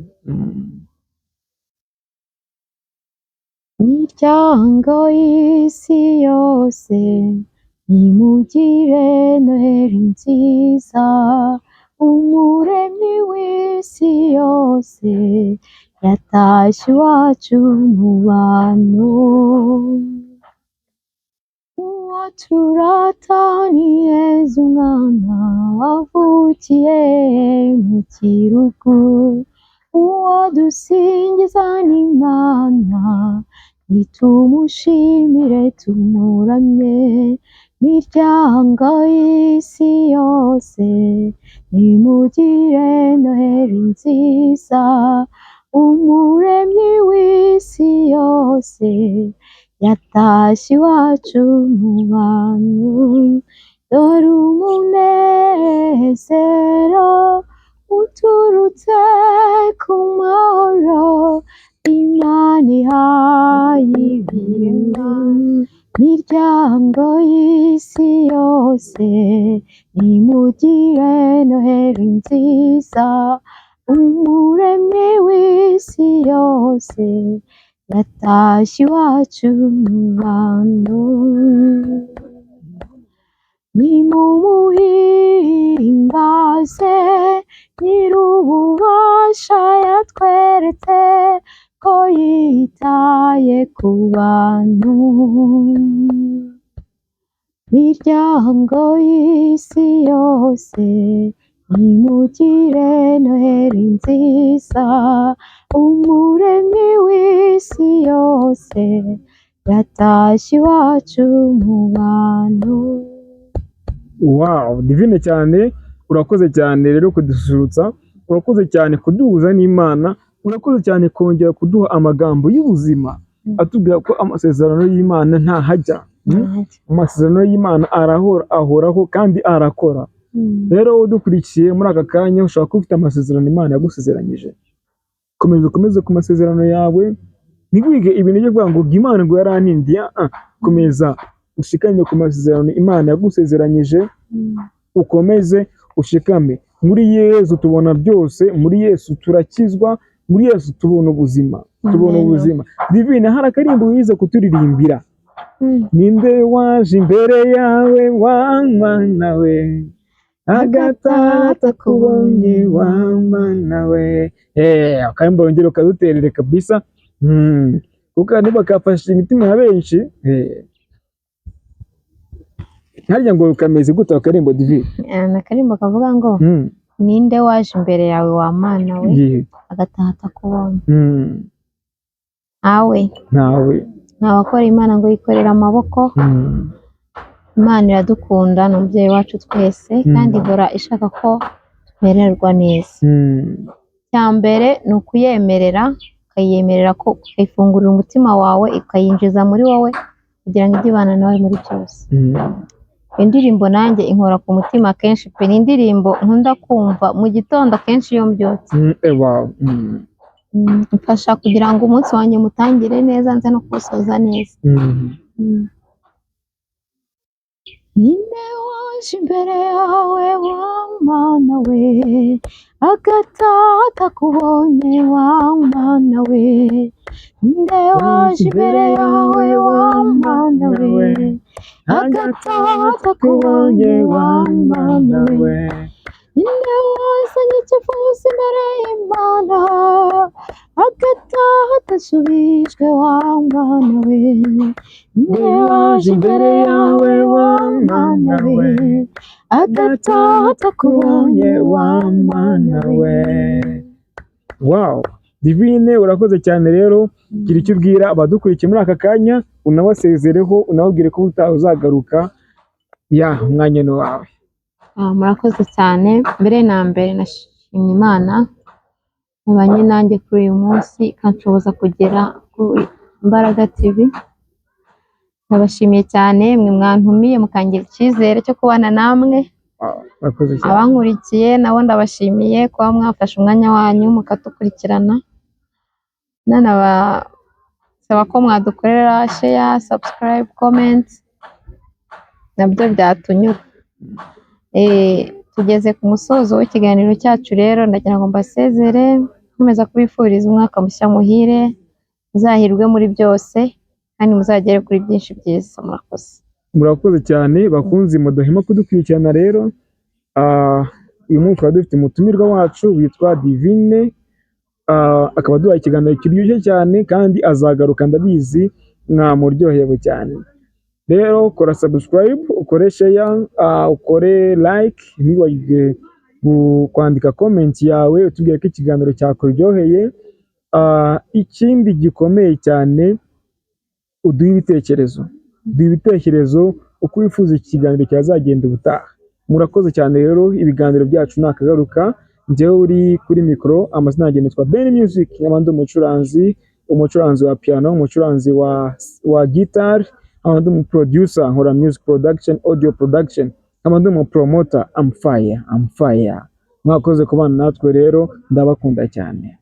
Miryango y'isi yose, nimugire Noheli nziza. Umuremyi w'isi yose yatashye iwacu mu bantu. Uwo turata ni Yezu umwana wavukiye mu kirugu. Uwo dusingiza ni Imana, nitumushimire tumuramye. Miryango y'isi yose, nimugire Noheli nziza. Umuremyi w'isi yose yatashye iwacu mu bantu. Dore umunezero uturutse ku mahoro Imana ihaye ibiremwa. Miryango y'isi yose, nimugire Noheli nziza. Umuremyi w'isi yose yatashye iwacu mu bantu. Nimumuhimbaze Nyir'ububasha, yatweretse ko yitaye ku bantu. Miryango y'isi yose, nimugire Noheli nziza. Umuremyi w'isi yose yatashye iwacu mu bantu. Wow, Divine cyane, urakoze cyane rero kudususurutsa, urakoze cyane kuduhuza n'Imana, urakoze cyane kongera kuduha amagambo y'ubuzima, atubwira ko amasezerano y'Imana ntahajya. Amasezerano y'Imana arahora, ahoraho kandi arakora. Rero wowe udukurikiye muri aka kanya, ushobora kuba ufite amasezerano Imana yagusezeranyije. Komeza ukomeze ku masezerano yawe, ntiwige ibintu byo kuvuga ngo Imana ngo yarantindiye. Komeza ushikame ku masezerano Imana yagusezeranyije, ukomeze ushikame. Muri Yesu tubona byose, muri Yesu turakizwa, muri Yesu tubona ubuzima, tubona Amen. ubuzima. Divine, hari akarimbo wize kuturirimbira. Ninde waje imbere yawe wa Mana we, agatata kubonye wa Mana we. Akarimbo wongere ukaduterere kabisa. Kuko niba kafashe imitima ya benshi. Harya ngo kameze gute akarimbo, Divine? Ni akarimbo kavuga ngo ninde waje imbere yawe wa Mana we, agataha atakubonye. Ntawe. Ntawe. Ntawakora Imana ngo yikorere amaboko. Imana iradukunda, ni umubyeyi wacu twese, kandi ihora ishaka ko tumererwa neza. Icya mbere ni ukuyemerera, ukayiyemerera ko ukayifungurira umutima wawe, ukayinjiza muri wowe kugira ngo ijye ibana nawe muri byose. Indirimbo nanjye inkora ku mutima kenshi pe, ni indirimbo nkunda kumva mu gitondo akenshi iyo mbyutse. Wow. Imfasha kugira ngo umunsi wanjye mutangire neza, nze no kuwusoza neza. Ninde waje imbere yawe wa Mana we, agataha atakubonye wa Mana we. Ninde waje imbere yawe, wa Mana we, agataha atakubonye, wa Mana we? Ninde wazanye icyifuzo imbere y'Imana, agataha adasubijwe, wa Mana we? Ninde waje imbere yawe, wa Mana we, agataha atakubonye, wa Mana we? Wow, Divine, urakoze cyane. Rero gira icyo ubwira abadukurikiye muri aka kanya, unabasezereho, unababwire ko ubutaha uzagaruka. Ya, umwanya ni wawe. Ah, murakoze cyane. Mbere na mbere nashimye Imana mubanye nanjye kuri uyu munsi, ikanshoboza kugera kuri Imbaraga TV. Ndabashimiye cyane mwe mwantumiye, mukangira icyizere cyo kubana namwe. Wow, urakoze cyane. Abankurikiye nabo ndabashimiye kuba mwafashe umwanya wanyu mukadukurikirana. Nanabasaba ko mwadukorera share, subscribe, comment, nabyo byatunyura. Tugeze ku musozo w'ikiganiro cyacu. Rero ndagira ngo mbasezere, nkomeza kubifuriza umwaka mushya muhire, muzahirwe muri byose kandi muzagere kuri byinshi byiza. Murakoze. Murakoze cyane, bakunzi mudahema kudukurikirana. Rero uyu munsi twari dufite umutumirwa wacu witwa Divine, akaba aduhaye ikiganiro kiryoshye cyane kandi azagaruka, ndabizi mwamuryohewe cyane. Rero kora subscribe, ukore share, ukore like, ntiwibagirwe kwandika comment yawe utubwire ko ikiganiro cyakuryoheye. Ikindi gikomeye cyane, uduhe ibitekerezo, duha ibitekerezo uko wifuza iki kiganiro cyazagenda ubutaha. Murakoze cyane. Rero ibiganiro byacu nakagaruka. Njyewe uri kuri mikoro, amazina yanjye nitwa Ben Music, nkaba ndi umucuranzi wa piano, umucuranzi wa guitar, nkaba ndi umu producer, nkora music production, audio production, nkaba ndi umu promoter. I'm fire, I'm fire. Mwakoze kubana natwe rero, ndabakunda cyane.